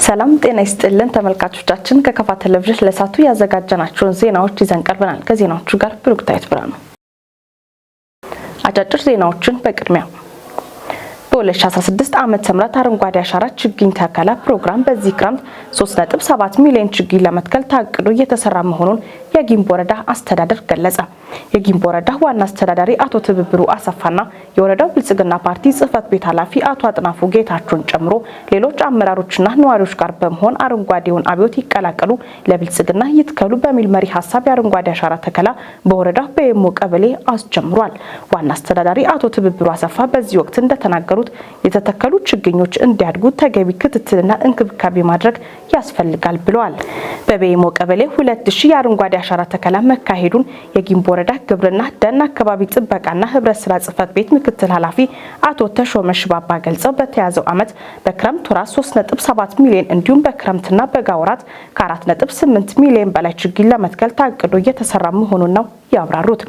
ሰላም ጤና ይስጥልን ተመልካቾቻችን፣ ከከፋ ቴሌቪዥን ለሰዓቱ ያዘጋጀናቸውን ዜናዎች ይዘን ቀርበናል። ከዜናዎቹ ጋር ብሩክታዊት ብርሃኑ። አጫጭር ዜናዎችን በቅድሚያ፣ በ2016 ዓመተ ምህረት አረንጓዴ አሻራ ችግኝ ተከላ ፕሮግራም በዚህ ክረምት 3.7 ሚሊዮን ችግኝ ለመትከል ታቅዶ እየተሰራ መሆኑን የጊምቦ ወረዳ አስተዳደር ገለጸ። የጊምቦ ወረዳ ዋና አስተዳዳሪ አቶ ትብብሩ አሰፋና የወረዳው ብልጽግና ፓርቲ ጽህፈት ቤት ኃላፊ አቶ አጥናፉ ጌታቸውን ጨምሮ ሌሎች አመራሮችና ነዋሪዎች ጋር በመሆን አረንጓዴውን አብዮት ይቀላቀሉ፣ ለብልጽግና ይትከሉ በሚል መሪ ሀሳብ የአረንጓዴ አሻራ ተከላ በወረዳው በየሞ ቀበሌ አስጀምሯል። ዋና አስተዳዳሪ አቶ ትብብሩ አሰፋ በዚህ ወቅት እንደተናገሩት የተተከሉ ችግኞች እንዲያድጉ ተገቢ ክትትልና እንክብካቤ ማድረግ ያስፈልጋል ብለዋል። በቤሞ ቀበሌ 2000 የአረንጓዴ አሻራ ተከላ መካሄዱን የጊምቦ ወረዳ ግብርና ደን አካባቢ ጥበቃና ህብረት ስራ ጽህፈት ቤት ምክትል ኃላፊ አቶ ተሾመ ሽባባ ገልጸው፣ በተያዘው ዓመት በክረምት ወራት 3.7 ሚሊዮን እንዲሁም በክረምትና በጋ ወራት ከ4.8 ሚሊዮን በላይ ችግኝ ለመትከል ታቅዶ እየተሰራ መሆኑን ነው ያብራሩት።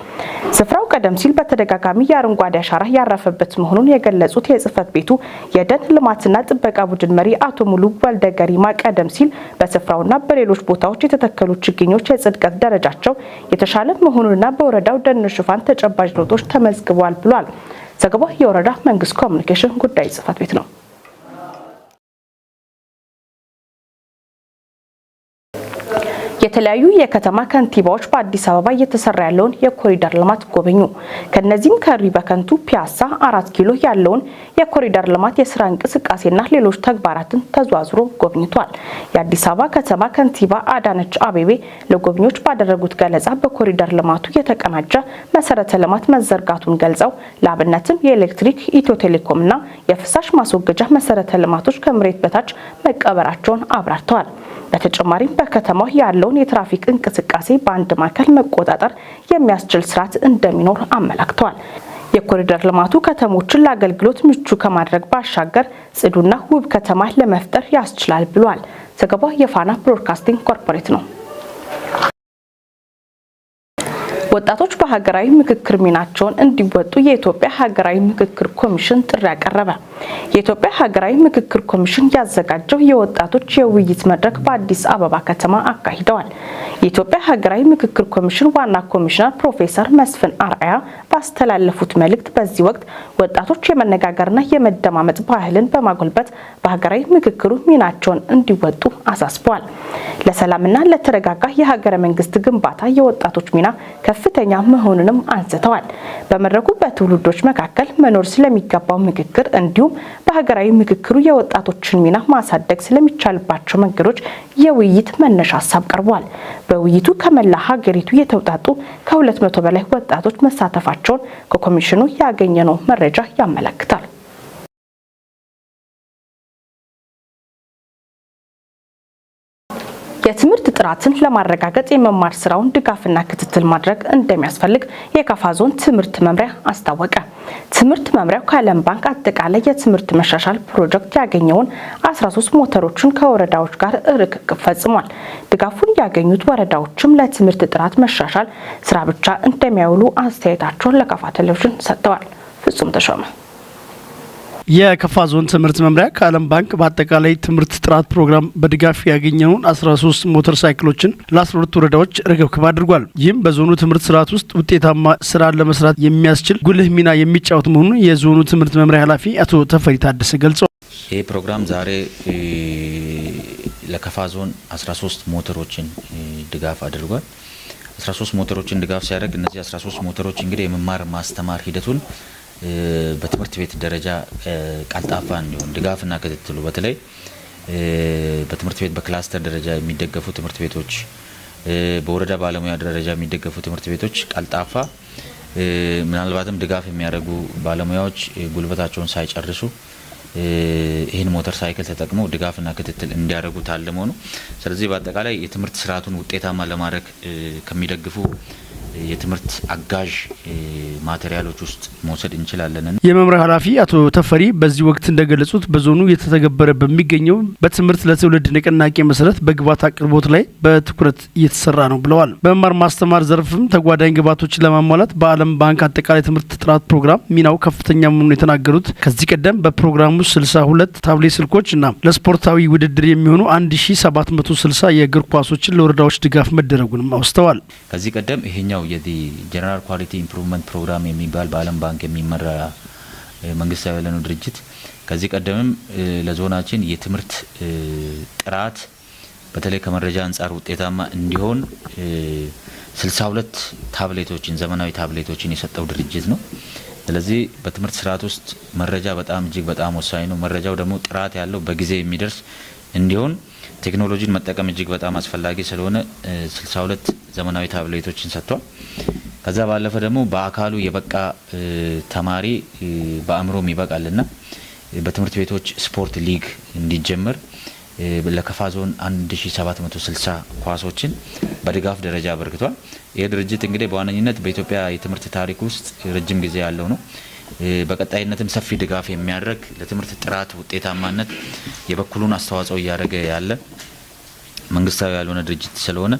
ስፍራው ቀደም ሲል በተደጋጋሚ የአረንጓዴ አሻራ ያረፈበት መሆኑን የገለጹት የጽህፈት ቤቱ የደን ልማትና ጥበቃ ቡድን መሪ አቶ ሙሉ ወልደ ገሪማ፣ ቀደም ሲል በስፍራውና በሌሎች ቦታዎች የተተከሉ ችግኞች የጽድቀት ደረጃቸው የተሻለ መሆኑንና በወረዳው ደን ሽፋን ተጨባጭ ለውጦች ተመዝግበዋል ብሏል። ዘገባው የወረዳ መንግስት ኮሚኒኬሽን ጉዳይ ጽህፈት ቤት ነው። የተለያዩ የከተማ ከንቲባዎች በአዲስ አበባ እየተሰራ ያለውን የኮሪደር ልማት ጎበኙ። ከነዚህም ከሪ በከንቱ፣ ፒያሳ፣ 4 ኪሎ ያለውን የኮሪደር ልማት የስራ እንቅስቃሴና ሌሎች ተግባራትን ተዟዙሮ ጎብኝቷል። የአዲስ አበባ ከተማ ከንቲባ አዳነች አቤቤ ለጎብኚዎች ባደረጉት ገለጻ በኮሪደር ልማቱ የተቀናጀ መሰረተ ልማት መዘርጋቱን ገልጸው፣ ለአብነትም የኤሌክትሪክ፣ ኢትዮ ቴሌኮምና የፍሳሽ ማስወገጃ መሰረተ ልማቶች ከመሬት በታች መቀበራቸውን አብራርተዋል። በተጨማሪም በከተማው ያለውን የትራፊክ እንቅስቃሴ በአንድ ማዕከል መቆጣጠር የሚያስችል ስርዓት እንደሚኖር አመላክተዋል። የኮሪደር ልማቱ ከተሞችን ለአገልግሎት ምቹ ከማድረግ ባሻገር ጽዱና ውብ ከተማ ለመፍጠር ያስችላል ብሏል። ዘገባው የፋና ብሮድካስቲንግ ኮርፖሬት ነው። ወጣቶች በሀገራዊ ምክክር ሚናቸውን እንዲወጡ የኢትዮጵያ ሀገራዊ ምክክር ኮሚሽን ጥሪ አቀረበ። የኢትዮጵያ ሀገራዊ ምክክር ኮሚሽን ያዘጋጀው የወጣቶች የውይይት መድረክ በአዲስ አበባ ከተማ አካሂደዋል። የኢትዮጵያ ሀገራዊ ምክክር ኮሚሽን ዋና ኮሚሽነር ፕሮፌሰር መስፍን አርአያ ባስተላለፉት መልእክት፣ በዚህ ወቅት ወጣቶች የመነጋገርና የመደማመጥ ባህልን በማጎልበት በሀገራዊ ምክክሩ ሚናቸውን እንዲወጡ አሳስበዋል። ለሰላምና ለተረጋጋ የሀገረ መንግስት ግንባታ የወጣቶች ሚና ከፍተኛ መሆኑንም አንስተዋል። በመድረኩ በትውልዶች መካከል መኖር ስለሚገባው ምክክር እንዲሁም በሀገራዊ ምክክሩ የወጣቶችን ሚና ማሳደግ ስለሚቻልባቸው መንገዶች የውይይት መነሻ ሀሳብ ቀርቧል። በውይይቱ ከመላ ሀገሪቱ የተውጣጡ ከ200 በላይ ወጣቶች መሳተፋቸውን ከኮሚሽኑ ያገኘነው መረጃ ያመለክታል። የትምህርት ጥራትን ለማረጋገጥ የመማር ስራውን ድጋፍና ክትትል ማድረግ እንደሚያስፈልግ የካፋ ዞን ትምህርት መምሪያ አስታወቀ። ትምህርት መምሪያው ከዓለም ባንክ አጠቃላይ የትምህርት መሻሻል ፕሮጀክት ያገኘውን 13 ሞተሮችን ከወረዳዎች ጋር ርክክብ ፈጽሟል። ድጋፉን ያገኙት ወረዳዎችም ለትምህርት ጥራት መሻሻል ስራ ብቻ እንደሚያውሉ አስተያየታቸውን ለካፋ ቴሌቪዥን ሰጥተዋል። ፍጹም ተሾመ። የከፋ ዞን ትምህርት መምሪያ ከዓለም ባንክ በአጠቃላይ ትምህርት ጥራት ፕሮግራም በድጋፍ ያገኘውን 13 ሞተር ሳይክሎችን ለ12 ወረዳዎች ርክክብ አድርጓል። ይህም በዞኑ ትምህርት ስርዓት ውስጥ ውጤታማ ስራ ለመስራት የሚያስችል ጉልህ ሚና የሚጫወት መሆኑን የዞኑ ትምህርት መምሪያ ኃላፊ አቶ ተፈሪ ታደሰ ገልጸዋል። ይህ ፕሮግራም ዛሬ ለከፋ ዞን 13 ሞተሮችን ድጋፍ አድርጓል። 13 ሞተሮችን ድጋፍ ሲያደርግ እነዚህ 13 ሞተሮች እንግዲህ የመማር ማስተማር ሂደቱን በትምህርት ቤት ደረጃ ቀልጣፋ እንዲሆን ድጋፍና ክትትሉ፣ በተለይ በትምህርት ቤት በክላስተር ደረጃ የሚደገፉ ትምህርት ቤቶች፣ በወረዳ ባለሙያ ደረጃ የሚደገፉ ትምህርት ቤቶች ቀልጣፋ፣ ምናልባትም ድጋፍ የሚያደርጉ ባለሙያዎች ጉልበታቸውን ሳይጨርሱ ይህን ሞተር ሳይክል ተጠቅመው ድጋፍና ክትትል እንዲያደርጉ ታልሞ ነው። ስለዚህ በአጠቃላይ የትምህርት ስርዓቱን ውጤታማ ለማድረግ ከሚደግፉ የትምህርት አጋዥ ማቴሪያሎች ውስጥ መውሰድ እንችላለን። የመምሪያው ኃላፊ አቶ ተፈሪ በዚህ ወቅት እንደገለጹት በዞኑ እየተተገበረ በሚገኘው በትምህርት ለትውልድ ንቅናቄ መሰረት በግብዓት አቅርቦት ላይ በትኩረት እየተሰራ ነው ብለዋል። በመማር ማስተማር ዘርፍም ተጓዳኝ ግብዓቶችን ለማሟላት በዓለም ባንክ አጠቃላይ ትምህርት ጥራት ፕሮግራም ሚናው ከፍተኛ መሆኑን የተናገሩት ከዚህ ቀደም በፕሮግራሙ 62 ታብሌት ስልኮች እና ለስፖርታዊ ውድድር የሚሆኑ 1760 የእግር ኳሶችን ለወረዳዎች ድጋፍ መደረጉንም አውስተዋል። ከዚህ ቀደም ይሄኛው የዚህ General Quality Improvement Program የሚባል በዓለም ባንክ የሚመራ መንግስታዊ ያልሆነ ድርጅት ከዚህ ቀደምም ለዞናችን የትምህርት ጥራት በተለይ ከመረጃ አንጻር ውጤታማ እንዲሆን 62 ታብሌቶችን፣ ዘመናዊ ታብሌቶችን የሰጠው ድርጅት ነው። ስለዚህ በትምህርት ስርዓት ውስጥ መረጃ በጣም እጅግ በጣም ወሳኝ ነው። መረጃው ደግሞ ጥራት ያለው፣ በጊዜ የሚደርስ እንዲሆን ቴክኖሎጂን መጠቀም እጅግ በጣም አስፈላጊ ስለሆነ 62 ዘመናዊ ታብሌቶችን ሰጥቷል። ከዛ ባለፈ ደግሞ በአካሉ የበቃ ተማሪ በአእምሮም ይበቃልና በትምህርት ቤቶች ስፖርት ሊግ እንዲጀመር ለከፋ ዞን 1760 ኳሶችን በድጋፍ ደረጃ አበርክቷል። ይህ ድርጅት እንግዲህ በዋነኝነት በኢትዮጵያ የትምህርት ታሪክ ውስጥ ረጅም ጊዜ ያለው ነው። በቀጣይነትም ሰፊ ድጋፍ የሚያደርግ፣ ለትምህርት ጥራት ውጤታማነት የበኩሉን አስተዋጽኦ እያደረገ ያለ መንግስታዊ ያልሆነ ድርጅት ስለሆነ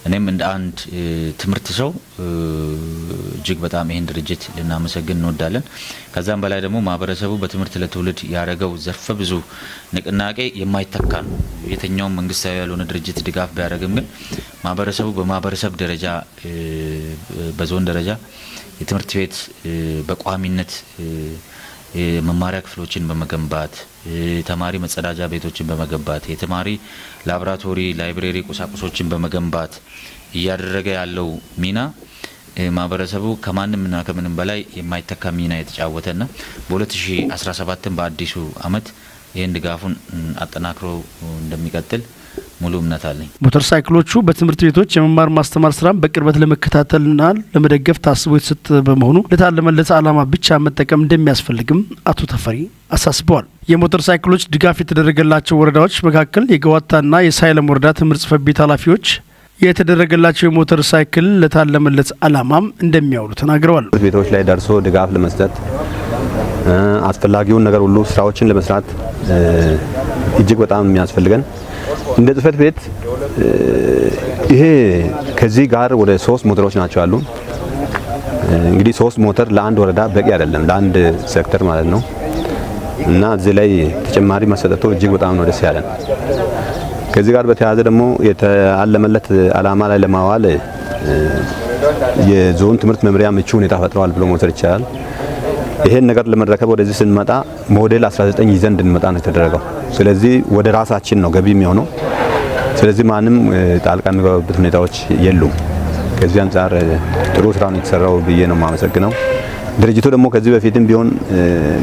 እኔም እንደ አንድ ትምህርት ሰው እጅግ በጣም ይህን ድርጅት ልናመሰግን እንወዳለን። ከዛም በላይ ደግሞ ማህበረሰቡ በትምህርት ለትውልድ ያደረገው ዘርፈ ብዙ ንቅናቄ የማይተካ ነው። የትኛውም መንግስታዊ ያልሆነ ድርጅት ድጋፍ ቢያደርግም ግን ማህበረሰቡ በማህበረሰብ ደረጃ፣ በዞን ደረጃ የትምህርት ቤት በቋሚነት መማሪያ ክፍሎችን በመገንባት፣ ተማሪ መጸዳጃ ቤቶችን በመገንባት፣ የተማሪ ላቦራቶሪ፣ library ቁሳቁሶችን በመገንባት እያደረገ ያለው ሚና ማህበረሰቡ ከማንምና ከምንም በላይ የማይተካ ሚና የተጫወተና በ2017 በአዲሱ አመት ይህን ድጋፉን አጠናክሮ እንደሚቀጥል ሙሉ እምነት አለኝ። ሞተር ሳይክሎቹ በትምህርት ቤቶች የመማር ማስተማር ስራን በቅርበት ለመከታተልና ለመደገፍ ታስቦ የተሰጠ በመሆኑ ለታለመለት ዓላማ ብቻ መጠቀም እንደሚያስፈልግም አቶ ተፈሪ አሳስበዋል። የሞተር ሳይክሎች ድጋፍ የተደረገላቸው ወረዳዎች መካከል የገዋታና የሳይለም ወረዳ ትምህርት ጽሕፈት ቤት ኃላፊዎች የተደረገላቸው የሞተር ሳይክል ለታለመለት ዓላማም እንደሚያውሉ ተናግረዋል። ቤቶች ላይ ደርሶ ድጋፍ ለመስጠት፣ አስፈላጊውን ነገር ሁሉ ስራዎችን ለመስራት እጅግ በጣም የሚያስፈልገን እንደ ጽህፈት ቤት ይሄ ከዚህ ጋር ወደ ሶስት ሞተሮች ናቸው ያሉ። እንግዲህ ሶስት ሞተር ለአንድ ወረዳ በቂ አይደለም፣ ለአንድ ሴክተር ማለት ነው። እና እዚህ ላይ ተጨማሪ መሰጠቱ እጅግ በጣም ነው ደስ ያለን። ከዚህ ጋር በተያያዘ ደግሞ የተአለመለት ዓላማ ላይ ለማዋል የዞን ትምህርት መምሪያ ምቹ ሁኔታ ፈጥረዋል ብሎ መውሰድ ይቻላል። ይሄን ነገር ለመረከብ ወደዚህ ስንመጣ ሞዴል 19 ይዘን እንድንመጣ ነው የተደረገው። ስለዚህ ወደ ራሳችን ነው ገቢ የሚሆነው። ስለዚህ ማንም ጣልቃ የሚገባበት ሁኔታዎች የሉም። ከዚህ አንጻር ጥሩ ስራ ነው የተሰራው ብዬ ነው የማመሰግነው። ድርጅቱ ደግሞ ከዚህ በፊትም ቢሆን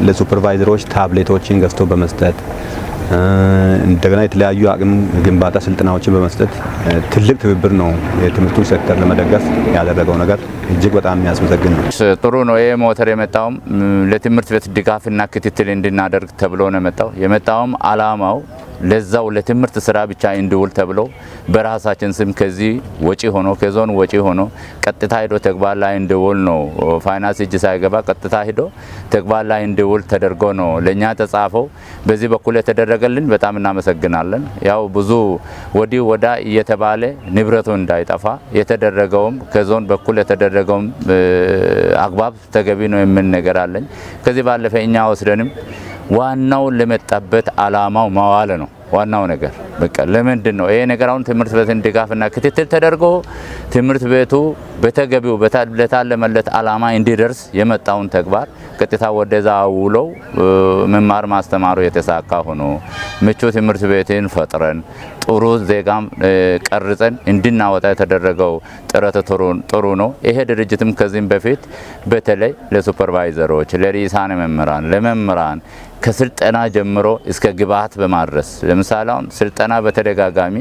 ለሱፐርቫይዘሮች ታብሌቶችን ገዝቶ በመስጠት፣ እንደገና የተለያዩ አቅም ግንባታ ስልጠናዎችን በመስጠት ትልቅ ትብብር ነው የትምህርቱን ሴክተር ለመደገፍ ያደረገው ነገር እጅግ በጣም የሚያስመሰግን ነው። ጥሩ ነው። ይሄ ሞተር የመጣውም ለትምህርት ቤት ድጋፍና ክትትል እንድናደርግ ተብሎ ነው የመጣው። የመጣውም አላማው ለዛው ለትምህርት ስራ ብቻ እንዲውል ተብሎ በራሳችን ስም ከዚህ ወጪ ሆኖ፣ ከዞን ወጪ ሆኖ ቀጥታ ሄዶ ተግባር ላይ እንዲውል ነው። ፋይናንስ እጅ ሳይገባ ቀጥታ ሄዶ ተግባር ላይ እንዲውል ተደርጎ ነው ለኛ ተጻፈው። በዚህ በኩል የተደረገልን በጣም እናመሰግናለን። ያው ብዙ ወዲህ ወዳ እየተባለ ንብረቱ እንዳይጠፋ የተደረገውም፣ ከዞን በኩል የተደረገውም አግባብ ተገቢ ነው የሚል ነገር አለኝ። ከዚህ ባለፈ እኛ ወስደንም ዋናው ለመጣበት አላማው ማዋል ነው ዋናው ነገር። በቃ ለምንድን ነው ይሄ ነገር? አሁን ትምህርት ቤትን ድጋፍና ክትትል ተደርጎ ትምህርት ቤቱ በተገቢው ለታለመለት አላማ እንዲደርስ የመጣውን ተግባር ቀጥታ ወደዛ ውለው መማር ማስተማሩ የተሳካ ሆኖ ምቹ ትምህርት ቤትን ፈጥረን ጥሩ ዜጋም ቀርጸን እንድናወጣ የተደረገው ጥረት ጥሩ ነው። ይሄ ድርጅትም ከዚህም በፊት በተለይ ለሱፐርቫይዘሮች፣ ለርዕሳነ መምህራን፣ ለመምህራን ከስልጠና ጀምሮ እስከ ግብዓት በማድረስ፣ ለምሳሌ አሁን ስልጠና በተደጋጋሚ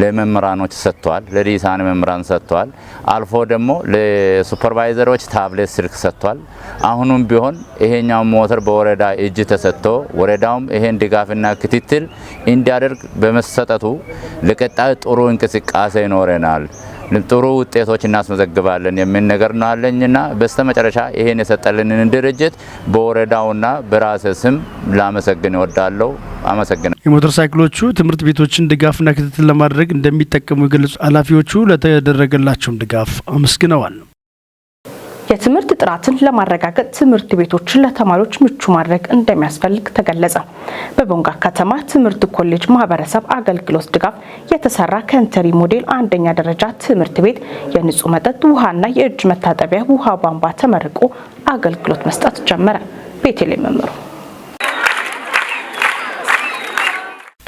ለመምህራኖች ሰጥቷል፣ ለርዕሳነ መምህራን ሰጥቷል። አልፎ ደግሞ ለሱፐርቫይዘሮች ታብሌት ስልክ ሰጥቷል። አሁኑም ቢሆን ይሄኛው ሞተር በወረዳ እጅ ተሰጥቶ ወረዳውም ይሄን ድጋፍና ክትትል እንዲያደርግ በመሰጠቱ ለቀጣይ ጥሩ እንቅስቃሴ ይኖረናል። ጥሩ ውጤቶች እናስመዘግባለን የሚል ነገር ነው አለኝና በስተመጨረሻ ይሄን የሰጠልንን ድርጅት በወረዳውና በራሴ ስም ላመሰግን እወዳለሁ። አመሰግናለሁ። የሞተር ሳይክሎቹ ትምህርት ቤቶችን ድጋፍና ክትትል ለማድረግ እንደሚጠቀሙ የገለጹ ኃላፊዎቹ ለተደረገላቸውም ድጋፍ አመስግነዋል። የትምህርት ጥራትን ለማረጋገጥ ትምህርት ቤቶችን ለተማሪዎች ምቹ ማድረግ እንደሚያስፈልግ ተገለጸ። በቦንጋ ከተማ ትምህርት ኮሌጅ ማህበረሰብ አገልግሎት ድጋፍ የተሰራ ከንተሪ ሞዴል አንደኛ ደረጃ ትምህርት ቤት የንጹህ መጠጥ ውሃና የእጅ መታጠቢያ ውሃ ቧንቧ ተመርቆ አገልግሎት መስጠት ጀመረ። ቤተልሔም መምሩ።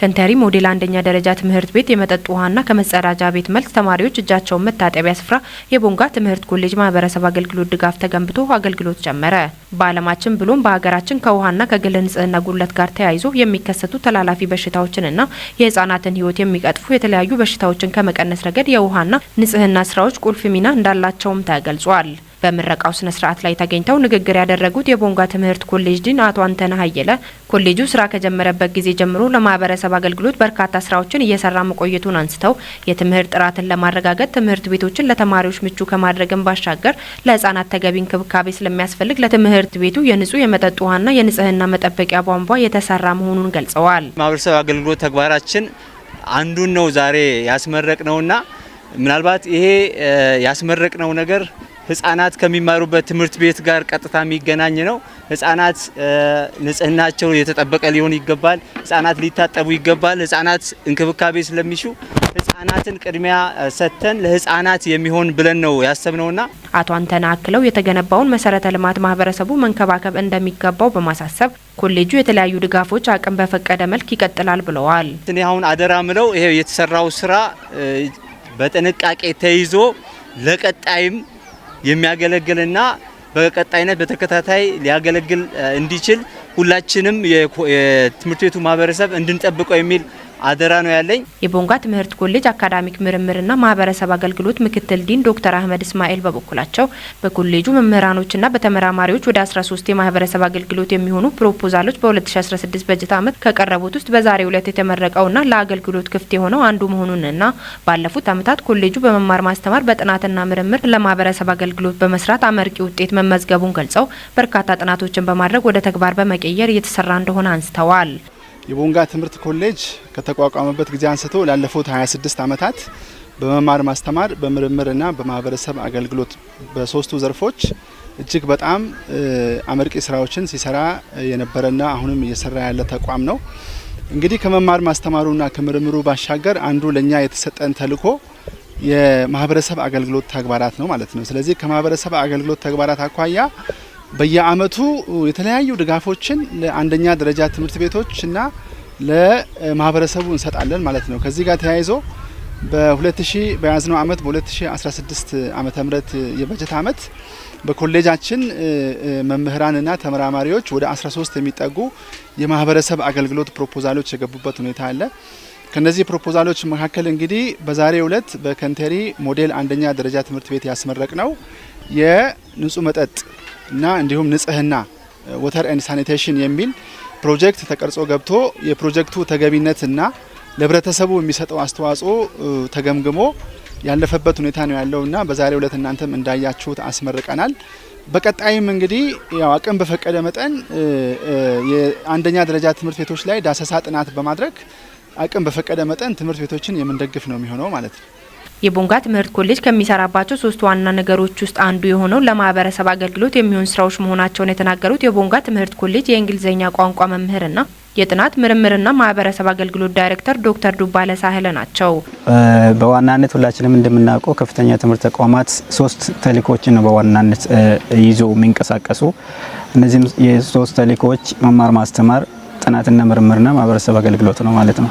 ከንተሪ ሞዴል አንደኛ ደረጃ ትምህርት ቤት የመጠጥ ውሃና ከመጸዳጃ ቤት መልስ ተማሪዎች እጃቸውን መታጠቢያ ስፍራ የቦንጋ ትምህርት ኮሌጅ ማህበረሰብ አገልግሎት ድጋፍ ተገንብቶ አገልግሎት ጀመረ። በዓለማችን ብሎም በሀገራችን ከውሃና ከግል ንጽህና ጉድለት ጋር ተያይዞ የሚከሰቱ ተላላፊ በሽታዎችንና የህጻናትን ህይወት የሚቀጥፉ የተለያዩ በሽታዎችን ከመቀነስ ረገድ የውሃና ንጽህና ስራዎች ቁልፍ ሚና እንዳላቸውም ተገልጿል። በምረቃው ስነ ስርዓት ላይ ተገኝተው ንግግር ያደረጉት የቦንጋ ትምህርት ኮሌጅ ዲን አቶ አንተነህ አየለ ኮሌጁ ስራ ከጀመረበት ጊዜ ጀምሮ ለማህበረሰብ አገልግሎት በርካታ ስራዎችን እየሰራ መቆየቱን አንስተው፣ የትምህርት ጥራትን ለማረጋገጥ ትምህርት ቤቶችን ለተማሪዎች ምቹ ከማድረግም ባሻገር ለህጻናት ተገቢ እንክብካቤ ስለሚያስፈልግ ለትምህርት ቤቱ የንጹህ የመጠጥ ውሃና የንጽህና መጠበቂያ ቧንቧ የተሰራ መሆኑን ገልጸዋል። ማህበረሰብ አገልግሎት ተግባራችን አንዱን ነው ዛሬ ያስመረቅነውና ምናልባት ይሄ ያስመረቅነው ነገር ህጻናት ከሚማሩበት ትምህርት ቤት ጋር ቀጥታ የሚገናኝ ነው። ህጻናት ንጽህናቸው የተጠበቀ ሊሆን ይገባል። ህጻናት ሊታጠቡ ይገባል። ህጻናት እንክብካቤ ስለሚሹ ህጻናትን ቅድሚያ ሰጥተን ለህጻናት የሚሆን ብለን ነው ያሰብነውና። አቶ አንተነህ አክለው የተገነባውን መሰረተ ልማት ማህበረሰቡ መንከባከብ እንደሚገባው በማሳሰብ ኮሌጁ የተለያዩ ድጋፎች አቅም በፈቀደ መልክ ይቀጥላል ብለዋል። እኔ አሁን አደራ ምለው ይሄ የተሰራው ስራ በጥንቃቄ ተይዞ ለቀጣይም የሚያገለግልና በቀጣይነት በተከታታይ ሊያገለግል እንዲችል ሁላችንም የትምህርት ቤቱ ማህበረሰብ እንድንጠብቀው የሚል አደራ ነው ያለኝ። የቦንጋ ትምህርት ኮሌጅ አካዳሚክ ምርምርና ማህበረሰብ አገልግሎት ምክትል ዲን ዶክተር አህመድ እስማኤል በበኩላቸው በኮሌጁ መምህራኖችና በተመራማሪዎች ወደ 13 የማህበረሰብ አገልግሎት የሚሆኑ ፕሮፖዛሎች በ2016 በጀት ዓመት ከቀረቡት ውስጥ በዛሬው ዕለት የተመረቀውና ለአገልግሎት ክፍት የሆነው አንዱ መሆኑንና ባለፉት ዓመታት ኮሌጁ በመማር ማስተማር፣ በጥናትና ምርምር ለማህበረሰብ አገልግሎት በመስራት አመርቂ ውጤት መመዝገቡን ገልጸው፣ በርካታ ጥናቶችን በማድረግ ወደ ተግባር በመቀየር እየተሰራ እንደሆነ አንስተዋል። የቦንጋ ትምህርት ኮሌጅ ከተቋቋመበት ጊዜ አንስቶ ላለፉት 26 ዓመታት በመማር ማስተማር፣ በምርምርና በማህበረሰብ አገልግሎት በሶስቱ ዘርፎች እጅግ በጣም አመርቂ ስራዎችን ሲሰራ የነበረና አሁንም እየሰራ ያለ ተቋም ነው። እንግዲህ ከመማር ማስተማሩና ከምርምሩ ባሻገር አንዱ ለኛ የተሰጠን ተልዕኮ የማህበረሰብ አገልግሎት ተግባራት ነው ማለት ነው። ስለዚህ ከማህበረሰብ አገልግሎት ተግባራት አኳያ በየአመቱ የተለያዩ ድጋፎችን ለአንደኛ ደረጃ ትምህርት ቤቶች እና ለማህበረሰቡ እንሰጣለን ማለት ነው። ከዚህ ጋር ተያይዞ በ2000 በያዝነው አመት በ2016 ዓመተ ምህረት የበጀት አመት በኮሌጃችን መምህራንና ተመራማሪዎች ወደ 13 የሚጠጉ የማህበረሰብ አገልግሎት ፕሮፖዛሎች የገቡበት ሁኔታ አለ። ከነዚህ ፕሮፖዛሎች መካከል እንግዲህ በዛሬው ዕለት በከንቴሪ ሞዴል አንደኛ ደረጃ ትምህርት ቤት ያስመረቅነው የንጹህ መጠጥ እና እንዲሁም ንጽህና water and sanitation የሚል ፕሮጀክት ተቀርጾ ገብቶ የፕሮጀክቱ ተገቢነትና ለህብረተሰቡ የሚሰጠው አስተዋጽኦ ተገምግሞ ያለፈበት ሁኔታ ነው ያለውና በዛሬው ዕለት እናንተም እንዳያችሁት አስመርቀናል። በቀጣይም እንግዲህ ያው አቅም በፈቀደ መጠን የአንደኛ ደረጃ ትምህርት ቤቶች ላይ ዳሰሳ ጥናት በማድረግ አቅም በፈቀደ መጠን ትምህርት ቤቶችን የምንደግፍ ነው የሚሆነው ማለት ነው። የቦንጋ ትምህርት ኮሌጅ ከሚሰራባቸው ሶስት ዋና ነገሮች ውስጥ አንዱ የሆነው ለማህበረሰብ አገልግሎት የሚሆን ስራዎች መሆናቸውን የተናገሩት የቦንጋ ትምህርት ኮሌጅ የእንግሊዝኛ ቋንቋ መምህርና የጥናት ምርምርና ማህበረሰብ አገልግሎት ዳይሬክተር ዶክተር ዱባለ ሳህለ ናቸው። በዋናነት ሁላችንም እንደምናውቀው ከፍተኛ ትምህርት ተቋማት ሶስት ተልእኮችን ነው በዋናነት ይዞ የሚንቀሳቀሱ። እነዚህም የሶስት ተልእኮዎች መማር ማስተማር፣ ጥናትና ምርምርና ማህበረሰብ አገልግሎት ነው ማለት ነው።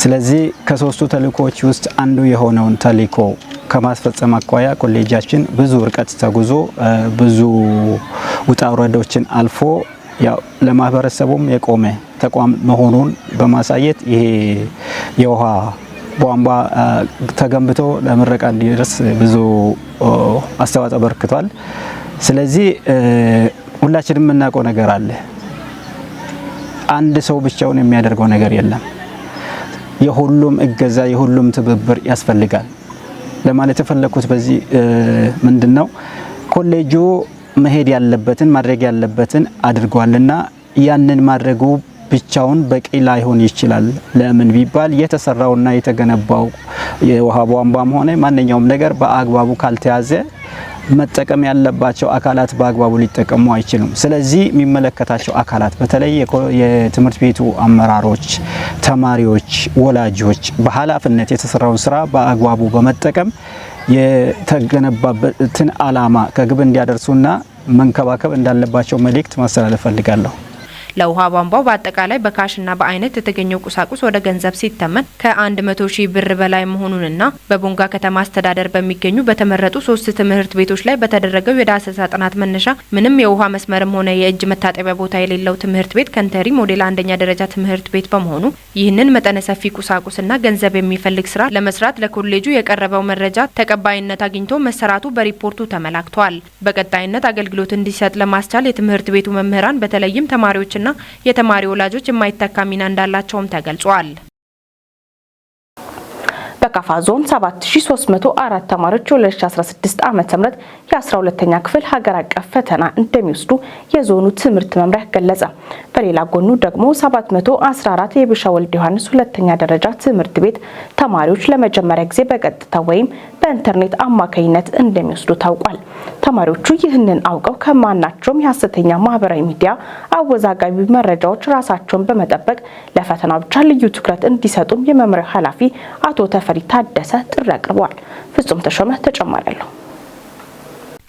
ስለዚህ ከሶስቱ ተልእኮዎች ውስጥ አንዱ የሆነውን ተልእኮ ከማስፈጸም አኳያ ኮሌጃችን ብዙ ርቀት ተጉዞ፣ ብዙ ውጣ ውረዶችን አልፎ ያው ለማህበረሰቡም የቆመ ተቋም መሆኑን በማሳየት ይሄ የውሃ ቧንቧ ተገንብቶ ለምረቃ እንዲደርስ ብዙ አስተዋጽኦ አበርክቷል። ስለዚህ ሁላችንም የምናውቀው ነገር አለ። አንድ ሰው ብቻውን የሚያደርገው ነገር የለም። የሁሉም እገዛ፣ የሁሉም ትብብር ያስፈልጋል። ለማለት የፈለኩት በዚህ ምንድነው፣ ኮሌጁ መሄድ ያለበትን ማድረግ ያለበትን አድርጓልና ያንን ማድረጉ ብቻውን በቂ ላይሆን ይችላል። ለምን ቢባል የተሰራውና የተገነባው የውሃ ቧንቧም ሆነ ማንኛውም ነገር በአግባቡ ካልተያዘ መጠቀም ያለባቸው አካላት በአግባቡ ሊጠቀሙ አይችሉም። ስለዚህ የሚመለከታቸው አካላት በተለይ የትምህርት ቤቱ አመራሮች፣ ተማሪዎች፣ ወላጆች በኃላፊነት የተሰራውን ስራ በአግባቡ በመጠቀም የተገነባበትን አላማ ከግብ እንዲያደርሱና መንከባከብ እንዳለባቸው መልእክት ማስተላለፍ ፈልጋለሁ። ለውሃ ቧንቧው በአጠቃላይ በ cash ና በአይነት የተገኘው ቁሳቁስ ወደ ገንዘብ ሲተመን ከ100 ሺህ ብር በላይ መሆኑንና በቦንጋ ከተማ አስተዳደር በሚገኙ በተመረጡ ሶስት ትምህርት ቤቶች ላይ በተደረገው የዳሰሳ ጥናት መነሻ ምንም የውሃ መስመርም ሆነ የእጅ መታጠቢያ ቦታ የሌለው ትምህርት ቤት ከንተሪ ሞዴል አንደኛ ደረጃ ትምህርት ቤት በመሆኑ ይህንን መጠነ ሰፊ ቁሳቁስና ገንዘብ የሚፈልግ ስራ ለመስራት ለኮሌጁ የቀረበው መረጃ ተቀባይነት አግኝቶ መሰራቱ በሪፖርቱ ተመላክቷል። በቀጣይነት አገልግሎት እንዲሰጥ ለማስቻል የትምህርት ቤቱ መምህራን በተለይም ተማሪዎችና የተማሪ ወላጆች የማይተካ ሚና እንዳላቸውም ተገልጿል። በካፋ ዞን 7304 ተማሪዎች የ2016 ዓ.ም የ12ኛ ክፍል ሀገር አቀፍ ፈተና እንደሚወስዱ የዞኑ ትምህርት መምሪያ ገለጸ። በሌላ ጎኑ ደግሞ 714 የቢሻ ወልደ ዮሐንስ ሁለተኛ ደረጃ ትምህርት ቤት ተማሪዎች ለመጀመሪያ ጊዜ በቀጥታ ወይም በኢንተርኔት አማካኝነት እንደሚወስዱ ታውቋል። ተማሪዎቹ ይህንን አውቀው ከማናቸውም የሀሰተኛ ማህበራዊ ሚዲያ አወዛጋቢ መረጃዎች ራሳቸውን በመጠበቅ ለፈተናው ብቻ ልዩ ትኩረት እንዲሰጡም የመምሪያው ኃላፊ አቶ ተፈሪ ታደሰ ጥሪ አቅርበዋል። ፍጹም ተሾመ ተጨማሪ አለው።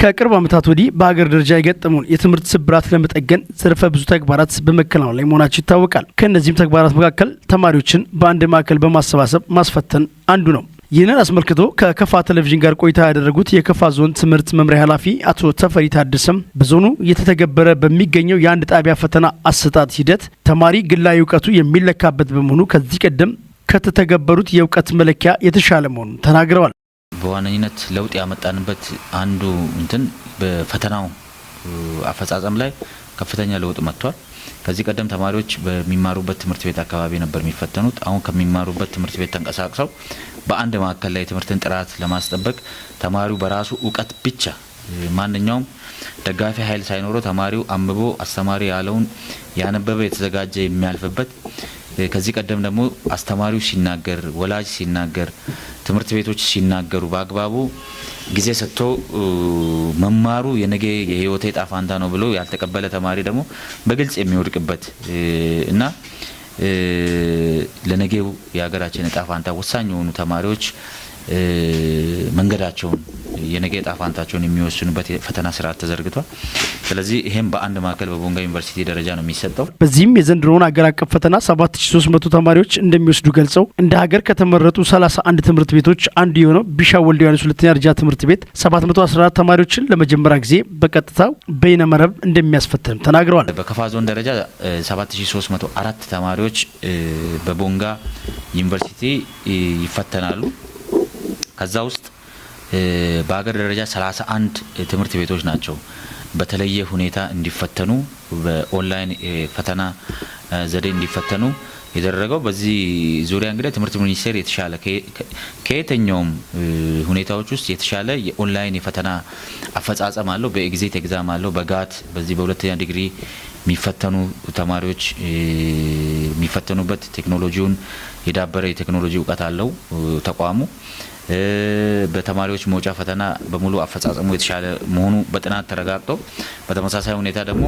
ከቅርብ ዓመታት ወዲህ በሀገር ደረጃ የገጠመውን የትምህርት ስብራት ለመጠገን ዘርፈ ብዙ ተግባራት በመከናወን ላይ መሆናቸው ይታወቃል። ከእነዚህም ተግባራት መካከል ተማሪዎችን በአንድ ማዕከል በማሰባሰብ ማስፈተን አንዱ ነው። ይህንን አስመልክቶ ከከፋ ቴሌቪዥን ጋር ቆይታ ያደረጉት የከፋ ዞን ትምህርት መምሪያ ኃላፊ አቶ ተፈሪ ታደሰም በዞኑ እየተተገበረ በሚገኘው የአንድ ጣቢያ ፈተና አሰጣጥ ሂደት ተማሪ ግላዊ እውቀቱ የሚለካበት በመሆኑ ከዚህ ቀደም ከተተገበሩት የእውቀት መለኪያ የተሻለ መሆኑን ተናግረዋል። በዋነኝነት ለውጥ ያመጣንበት አንዱ እንትን በፈተናው አፈጻጸም ላይ ከፍተኛ ለውጥ መጥቷል። ከዚህ ቀደም ተማሪዎች በሚማሩበት ትምህርት ቤት አካባቢ ነበር የሚፈተኑት። አሁን ከሚማሩበት ትምህርት ቤት ተንቀሳቅሰው በአንድ ማዕከል ላይ የትምህርትን ጥራት ለማስጠበቅ ተማሪው በራሱ እውቀት ብቻ፣ ማንኛውም ደጋፊ ኃይል ሳይኖረው፣ ተማሪው አንብቦ አስተማሪ ያለውን ያነበበ የተዘጋጀ የሚያልፍበት፣ ከዚህ ቀደም ደግሞ አስተማሪው ሲናገር፣ ወላጅ ሲናገር፣ ትምህርት ቤቶች ሲናገሩ በአግባቡ ጊዜ ሰጥቶ መማሩ የነገ የህይወቴ ዕጣ ፋንታ ነው ብሎ ያልተቀበለ ተማሪ ደግሞ በግልጽ የሚወድቅበት እና ለነገው የሀገራችን ዕጣ ፋንታ ወሳኝ የሆኑ ተማሪዎች መንገዳቸውን የነገ ዕጣ ፋንታቸውን የሚወስኑበት የፈተና ስርዓት ተዘርግቷል። ስለዚህ ይሄም በአንድ ማዕከል በቦንጋ ዩኒቨርሲቲ ደረጃ ነው የሚሰጠው። በዚህም የዘንድሮውን ሀገር አቀፍ ፈተና 7300 ተማሪዎች እንደሚወስዱ ገልጸው እንደ ሀገር ከተመረጡ 31 ትምህርት ቤቶች አንዱ የሆነው ቢሻ ወልደ ዮሐንስ ሁለተኛ ደረጃ ትምህርት ቤት 714 ተማሪዎችን ለመጀመሪያ ጊዜ በቀጥታ በይነ መረብ እንደሚያስፈትንም ተናግረዋል። በከፋ ዞን ደረጃ 7304 ተማሪዎች በቦንጋ ዩኒቨርሲቲ ይፈተናሉ። ከዛ ውስጥ በሀገር ደረጃ 31 ትምህርት ቤቶች ናቸው በተለየ ሁኔታ እንዲፈተኑ፣ በኦንላይን ፈተና ዘዴ እንዲፈተኑ የተደረገው። በዚህ ዙሪያ እንግዲህ ትምህርት ሚኒስቴር የተሻለ ከየትኛውም ሁኔታዎች ውስጥ የተሻለ የኦንላይን የፈተና አፈጻጸም አለው። በ exit exam አለው። በ GAT በዚህ በሁለተኛ ዲግሪ የሚፈተኑ ተማሪዎች የሚፈተኑበት ቴክኖሎጂውን የዳበረ የቴክኖሎጂ እውቀት አለው ተቋሙ። በተማሪዎች መውጫ ፈተና በሙሉ አፈጻጸሙ የተሻለ መሆኑ በጥናት ተረጋግጦ በተመሳሳይ ሁኔታ ደግሞ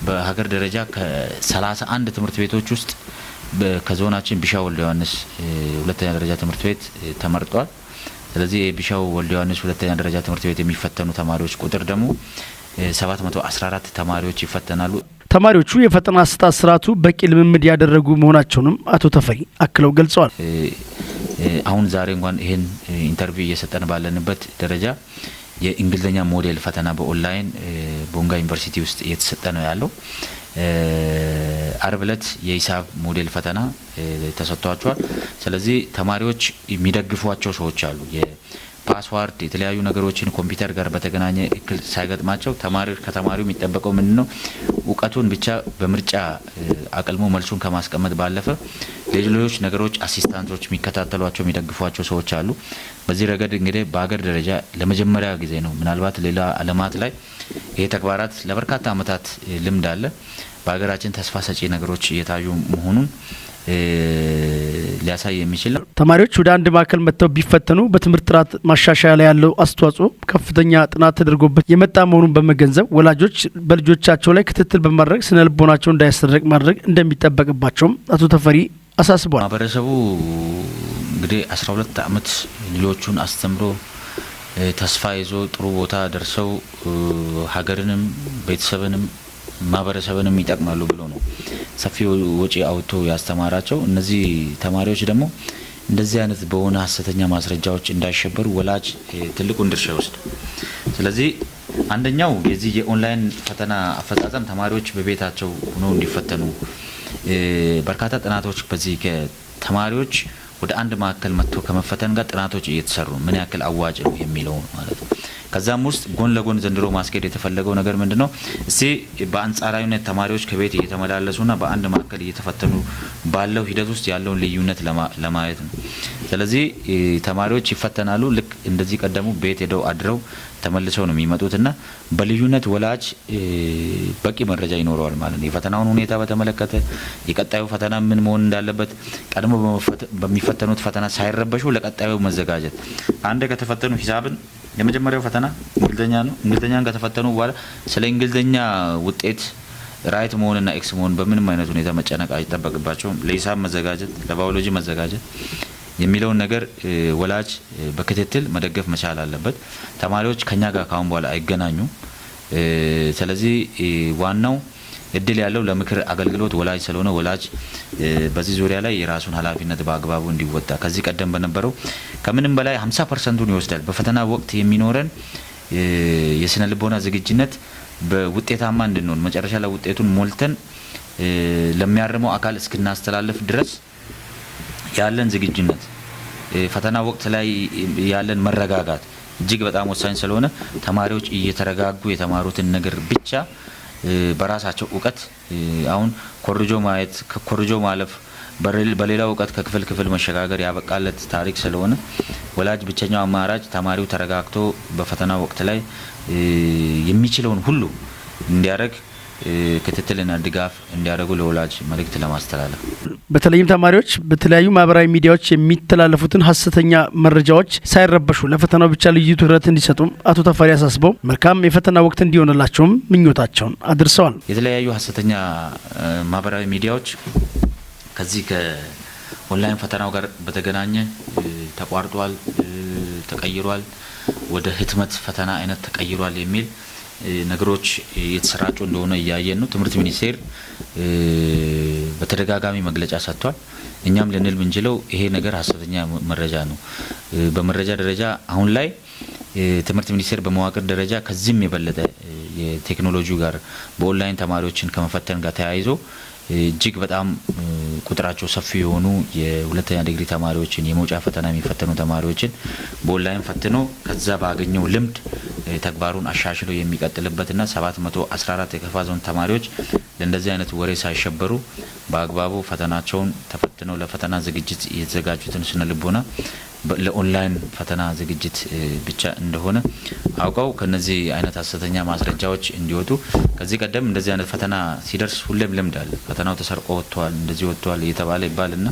በሀገር ደረጃ ከ31 ትምህርት ቤቶች ውስጥ ከዞናችን ቢሻ ወልደ ዮሐንስ ሁለተኛ ደረጃ ትምህርት ቤት ተመርጧል። ስለዚህ የቢሻው ወልደ ዮሐንስ ሁለተኛ ደረጃ ትምህርት ቤት የሚፈተኑ ተማሪዎች ቁጥር ደግሞ 714 ተማሪዎች ይፈተናሉ። ተማሪዎቹ የፈተና አሰጣጥ ስርዓቱ በቂ ልምምድ ያደረጉ መሆናቸውንም አቶ ተፈሪ አክለው ገልጸዋል። አሁን ዛሬ እንኳን ይሄን interview እየሰጠን ባለንበት ደረጃ የእንግሊዝኛ ሞዴል ፈተና በኦንላይን ቦንጋ ዩኒቨርሲቲ ውስጥ እየተሰጠ ነው ያለው። አርብ እለት የሂሳብ ሞዴል ፈተና ተሰጥቷቸዋል። ስለዚህ ተማሪዎች የሚደግፏቸው ሰዎች አሉ። የ password የተለያዩ ነገሮችን ኮምፒውተር ጋር በተገናኘ እክል ሳይገጥማቸው ተማሪዎች ከተማሪው የሚጠበቀው ምንድን ነው? እውቀቱን ብቻ በምርጫ አቅልሞ መልሱን ከማስቀመጥ ባለፈ ሌሎች ነገሮች assistant ኦች የሚከታተሏቸው፣ የሚደግፏቸው ሰዎች አሉ። በዚህ ረገድ እንግዲህ በሀገር ደረጃ ለመጀመሪያ ጊዜ ነው። ምናልባት ሌላ ዓለማት ላይ ይሄ ተግባራት ለበርካታ ዓመታት ልምድ አለ። በሀገራችን ተስፋ ሰጪ ነገሮች እየታዩ መሆኑን ሊያሳይ የሚችል ነው። ተማሪዎች ወደ አንድ ማዕከል መጥተው ቢፈተኑ በትምህርት ጥራት ማሻሻያ ላይ ያለው አስተዋጽኦ ከፍተኛ ጥናት ተደርጎበት የመጣ መሆኑን በመገንዘብ ወላጆች በልጆቻቸው ላይ ክትትል በማድረግ ስነ ልቦናቸው እንዳይሰረቅ ማድረግ እንደሚጠበቅባቸውም አቶ ተፈሪ አሳስቧል። ማህበረሰቡ እንግዲህ 12 ዓመት ልጆቹን አስተምሮ ተስፋ ይዞ ጥሩ ቦታ ደርሰው ሀገርንም ቤተሰብንም ማህበረሰብንም ይጠቅማሉ ብሎ ነው ሰፊ ወጪ አውጥቶ ያስተማራቸው። እነዚህ ተማሪዎች ደግሞ እንደዚህ አይነት በሆነ ሀሰተኛ ማስረጃዎች እንዳይሸበሩ ወላጅ ትልቁን ድርሻ ይወስድ። ስለዚህ አንደኛው የዚህ የኦንላይን ፈተና አፈጻጸም ተማሪዎች በቤታቸው ሆነው እንዲፈተኑ በርካታ ጥናቶች በዚህ ከተማሪዎች ወደ አንድ ማዕከል መጥቶ ከመፈተን ጋር ጥናቶች እየተሰሩ ምን ያክል አዋጭ ነው የሚለው ማለት ነው። ከዛም ውስጥ ጎን ለጎን ዘንድሮ ማስኬድ የተፈለገው ነገር ምንድነው? እስቲ በአንጻራዊነት ተማሪዎች ከቤት እየተመላለሱና በአንድ ማዕከል እየተፈተኑ ባለው ሂደት ውስጥ ያለውን ልዩነት ለማየት ነው። ስለዚህ ተማሪዎች ይፈተናሉ። ልክ እንደዚህ ቀደሙ ቤት ሄደው አድረው ተመልሰው ነው የሚመጡትና በልዩነት ወላጅ በቂ መረጃ ይኖረዋል ማለት ነው። የፈተናውን ሁኔታ በተመለከተ፣ የቀጣዩ ፈተና ምን መሆን እንዳለበት ቀድሞ በሚፈተኑት ፈተና ሳይረበሹ ለቀጣዩ መዘጋጀት። አንድ ከተፈተኑ ሂሳብን የመጀመሪያው ፈተና እንግሊዝኛ ነው። እንግሊዝኛን ከተፈተኑ በኋላ ስለ እንግሊዝኛ ውጤት right መሆንና X መሆን በምንም አይነት ሁኔታ መጨነቅ አይጠበቅባቸውም። ለሂሳብ መዘጋጀት፣ ለባዮሎጂ መዘጋጀት የሚለውን ነገር ወላጅ በክትትል መደገፍ መቻል አለበት። ተማሪዎች ከኛ ጋር ካሁን በኋላ አይገናኙም። ስለዚህ ዋናው እድል ያለው ለምክር አገልግሎት ወላጅ ስለሆነ ወላጅ በዚህ ዙሪያ ላይ የራሱን ኃላፊነት በአግባቡ እንዲወጣ፣ ከዚህ ቀደም በነበረው ከምንም በላይ 50%ቱን ይወስዳል። በፈተና ወቅት የሚኖረን የስነ ልቦና ዝግጁነት በውጤታማ እንድንሆን፣ መጨረሻ ላይ ውጤቱን ሞልተን ለሚያርመው አካል እስክናስተላልፍ ድረስ ያለን ዝግጁነት፣ ፈተና ወቅት ላይ ያለን መረጋጋት እጅግ በጣም ወሳኝ ስለሆነ ተማሪዎች እየተረጋጉ የተማሩትን ነገር ብቻ በራሳቸው እውቀት፣ አሁን ኮርጆ ማየት፣ ኮርጆ ማለፍ፣ በሌላ እውቀት ከክፍል ክፍል መሸጋገር ያበቃለት ታሪክ ስለሆነ ወላጅ ብቸኛው አማራጭ ተማሪው ተረጋግቶ በፈተና ወቅት ላይ የሚችለውን ሁሉ እንዲያደርግ ክትትልና ድጋፍ እንዲያደርጉ ለወላጅ መልእክት ለማስተላለፍ። በተለይም ተማሪዎች በተለያዩ ማህበራዊ ሚዲያዎች የሚተላለፉትን ሀሰተኛ መረጃዎች ሳይረበሹ ለፈተናው ብቻ ልዩ ትኩረት እንዲሰጡም አቶ ተፈሪ አሳስበው መልካም የፈተና ወቅት እንዲሆንላቸውም ምኞታቸውን አድርሰዋል። የተለያዩ ሀሰተኛ ማህበራዊ ሚዲያዎች ከዚህ ከኦንላይን ፈተናው ጋር በተገናኘ ተቋርጧል፣ ተቀይሯል፣ ወደ ህትመት ፈተና አይነት ተቀይሯል የሚል ነገሮች እየተሰራጩ እንደሆነ እያየን ነው። ትምህርት ሚኒስቴር በተደጋጋሚ መግለጫ ሰጥቷል። እኛም ልንል ምንችለው ይሄ ነገር ሀሰተኛ መረጃ ነው። በመረጃ ደረጃ አሁን ላይ ትምህርት ሚኒስቴር በመዋቅር ደረጃ ከዚህም የበለጠ የቴክኖሎጂው ጋር በኦንላይን ተማሪዎችን ከመፈተን ጋር ተያይዞ እጅግ በጣም ቁጥራቸው ሰፊ የሆኑ የሁለተኛ ዲግሪ ተማሪዎችን፣ የመውጫ ፈተና የሚፈተኑ ተማሪዎችን በኦንላይን ፈትኖ ከዛ ባገኘው ልምድ ተግባሩን አሻሽሎ የሚቀጥልበትና 714 የከፋ ዞን ተማሪዎች ለእንደዚህ አይነት ወሬ ሳይሸበሩ በአግባቡ ፈተናቸውን ተፈትነው ለፈተና ዝግጅት የተዘጋጁትን ስነ ልቦና ለኦንላይን ፈተና ዝግጅት ብቻ እንደሆነ አውቀው ከነዚህ አይነት ሀሰተኛ ማስረጃዎች እንዲወጡ። ከዚህ ቀደም እንደዚህ አይነት ፈተና ሲደርስ ሁሌም ልምድ አለ። ፈተናው ተሰርቆ ወጥቷል፣ እንደዚህ ወጥቷል እየተባለ ይባልና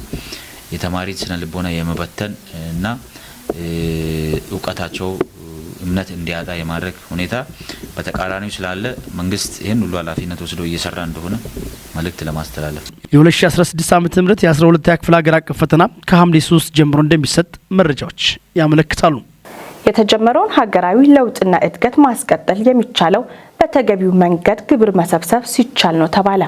የተማሪ ስነ ልቦና የመበተን እና እውቀታቸው እምነት እንዲያጣ የማድረግ ሁኔታ በተቃራኒው ስላለ መንግስት ይህን ሁሉ ኃላፊነት ወስዶ እየሰራ እንደሆነ መልእክት ለማስተላለፍ። የ2016 ዓ.ም የ12ኛ ክፍል ሀገር አቀፍ ፈተና ከሐምሌ 3 ጀምሮ እንደሚሰጥ መረጃዎች ያመለክታሉ። የተጀመረውን ሀገራዊ ለውጥና እድገት ማስቀጠል የሚቻለው በተገቢው መንገድ ግብር መሰብሰብ ሲቻል ነው ተባለ።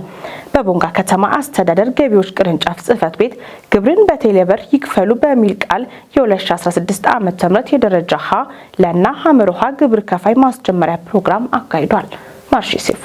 በቦንጋ ከተማ አስተዳደር ገቢዎች ቅርንጫፍ ጽህፈት ቤት ግብርን በቴሌብር ይክፈሉ በሚል ቃል የ2016 ዓ.ም የደረጃ ሀ ለና ሐመሩ ሐ ግብር ከፋይ ማስጀመሪያ ፕሮግራም አካሂዷል። ማርሺ ሴፉ።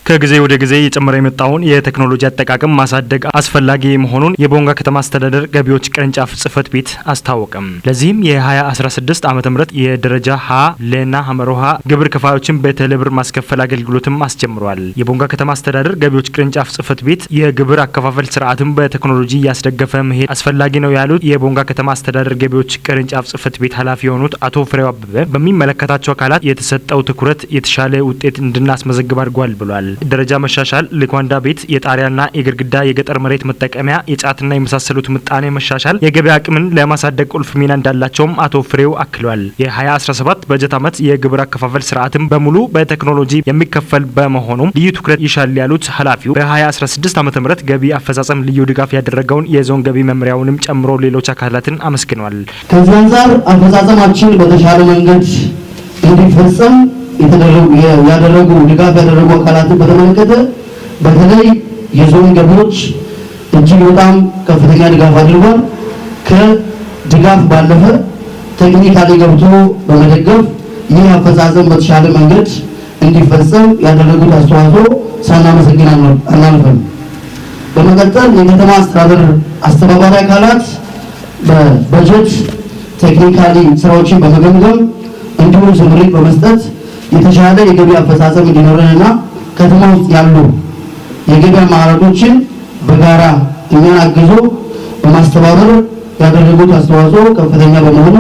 ከጊዜ ወደ ጊዜ እየጨመረ የመጣውን የቴክኖሎጂ አጠቃቀም ማሳደግ አስፈላጊ መሆኑን የቦንጋ ከተማ አስተዳደር ገቢዎች ቅርንጫፍ ጽህፈት ቤት አስታወቀም። ለዚህም የ2016 ዓ.ም የደረጃ ሀ ለና ሐመሮሃ ግብር ከፋዮችን በቴሌብር ማስከፈል አገልግሎትም አስጀምሯል። የቦንጋ ከተማ አስተዳደር ገቢዎች ቅርንጫፍ ጽህፈት ቤት የግብር አከፋፈል ስርዓትን በቴክኖሎጂ እያስደገፈ መሄድ አስፈላጊ ነው ያሉት የቦንጋ ከተማ አስተዳደር ገቢዎች ቅርንጫፍ ጽህፈት ቤት ኃላፊ የሆኑት አቶ ፍሬው አበበ በሚመለከታቸው አካላት የተሰጠው ትኩረት የተሻለ ውጤት እንድናስመዘግብ አድርጓል ብሏል። ደረጃ መሻሻል፣ ልኳንዳ ቤት፣ የጣሪያና የግድግዳ፣ የገጠር መሬት መጠቀሚያ፣ የጫትና የመሳሰሉት ምጣኔ መሻሻል የገበያ አቅምን ለማሳደግ ቁልፍ ሚና እንዳላቸውም አቶ ፍሬው አክለዋል። የ2017 በጀት ዓመት የግብር አከፋፈል ስርዓትን በሙሉ በቴክኖሎጂ የሚከፈል በመሆኑም ልዩ ትኩረት ይሻል ያሉት ኃላፊው በ2016 ዓ.ም ገቢ አፈጻጸም ልዩ ድጋፍ ያደረገውን የዞን ገቢ መምሪያውንም ጨምሮ ሌሎች አካላትን አመስግነዋል። ከዚህ አንፃር አፈጻጸማችን በተሻለ መንገድ እንዲፈጸም ያደረጉ ድጋፍ ያደረጉ አካላትን በተመለከተ በተለይ የዞን ገቢዎች እጅግ በጣም ከፍተኛ ድጋፍ አድርጓል። ከድጋፍ ባለፈ technically ገብቶ በመደገፍ ይህ አፈጻጸም በተሻለ መንገድ እንዲፈጸም ያደረጉት አስተዋጽኦ ሳናመሰግን አናልፍም። በመቀጠል የከተማ አስተዳደር አስተባባሪ አካላት በበጀት technically ስራዎችን በመገምገም እንዲሁም ስምሪት በመስጠት የተሻለ የገቢ አፈጻጸም እንዲኖረንና ከተማ ውስጥ ያሉ የገቢ አማራጮችን በጋራ እኛን አግዞ በማስተባበር ያደረጉት አስተዋጽኦ ከፍተኛ በመሆኑ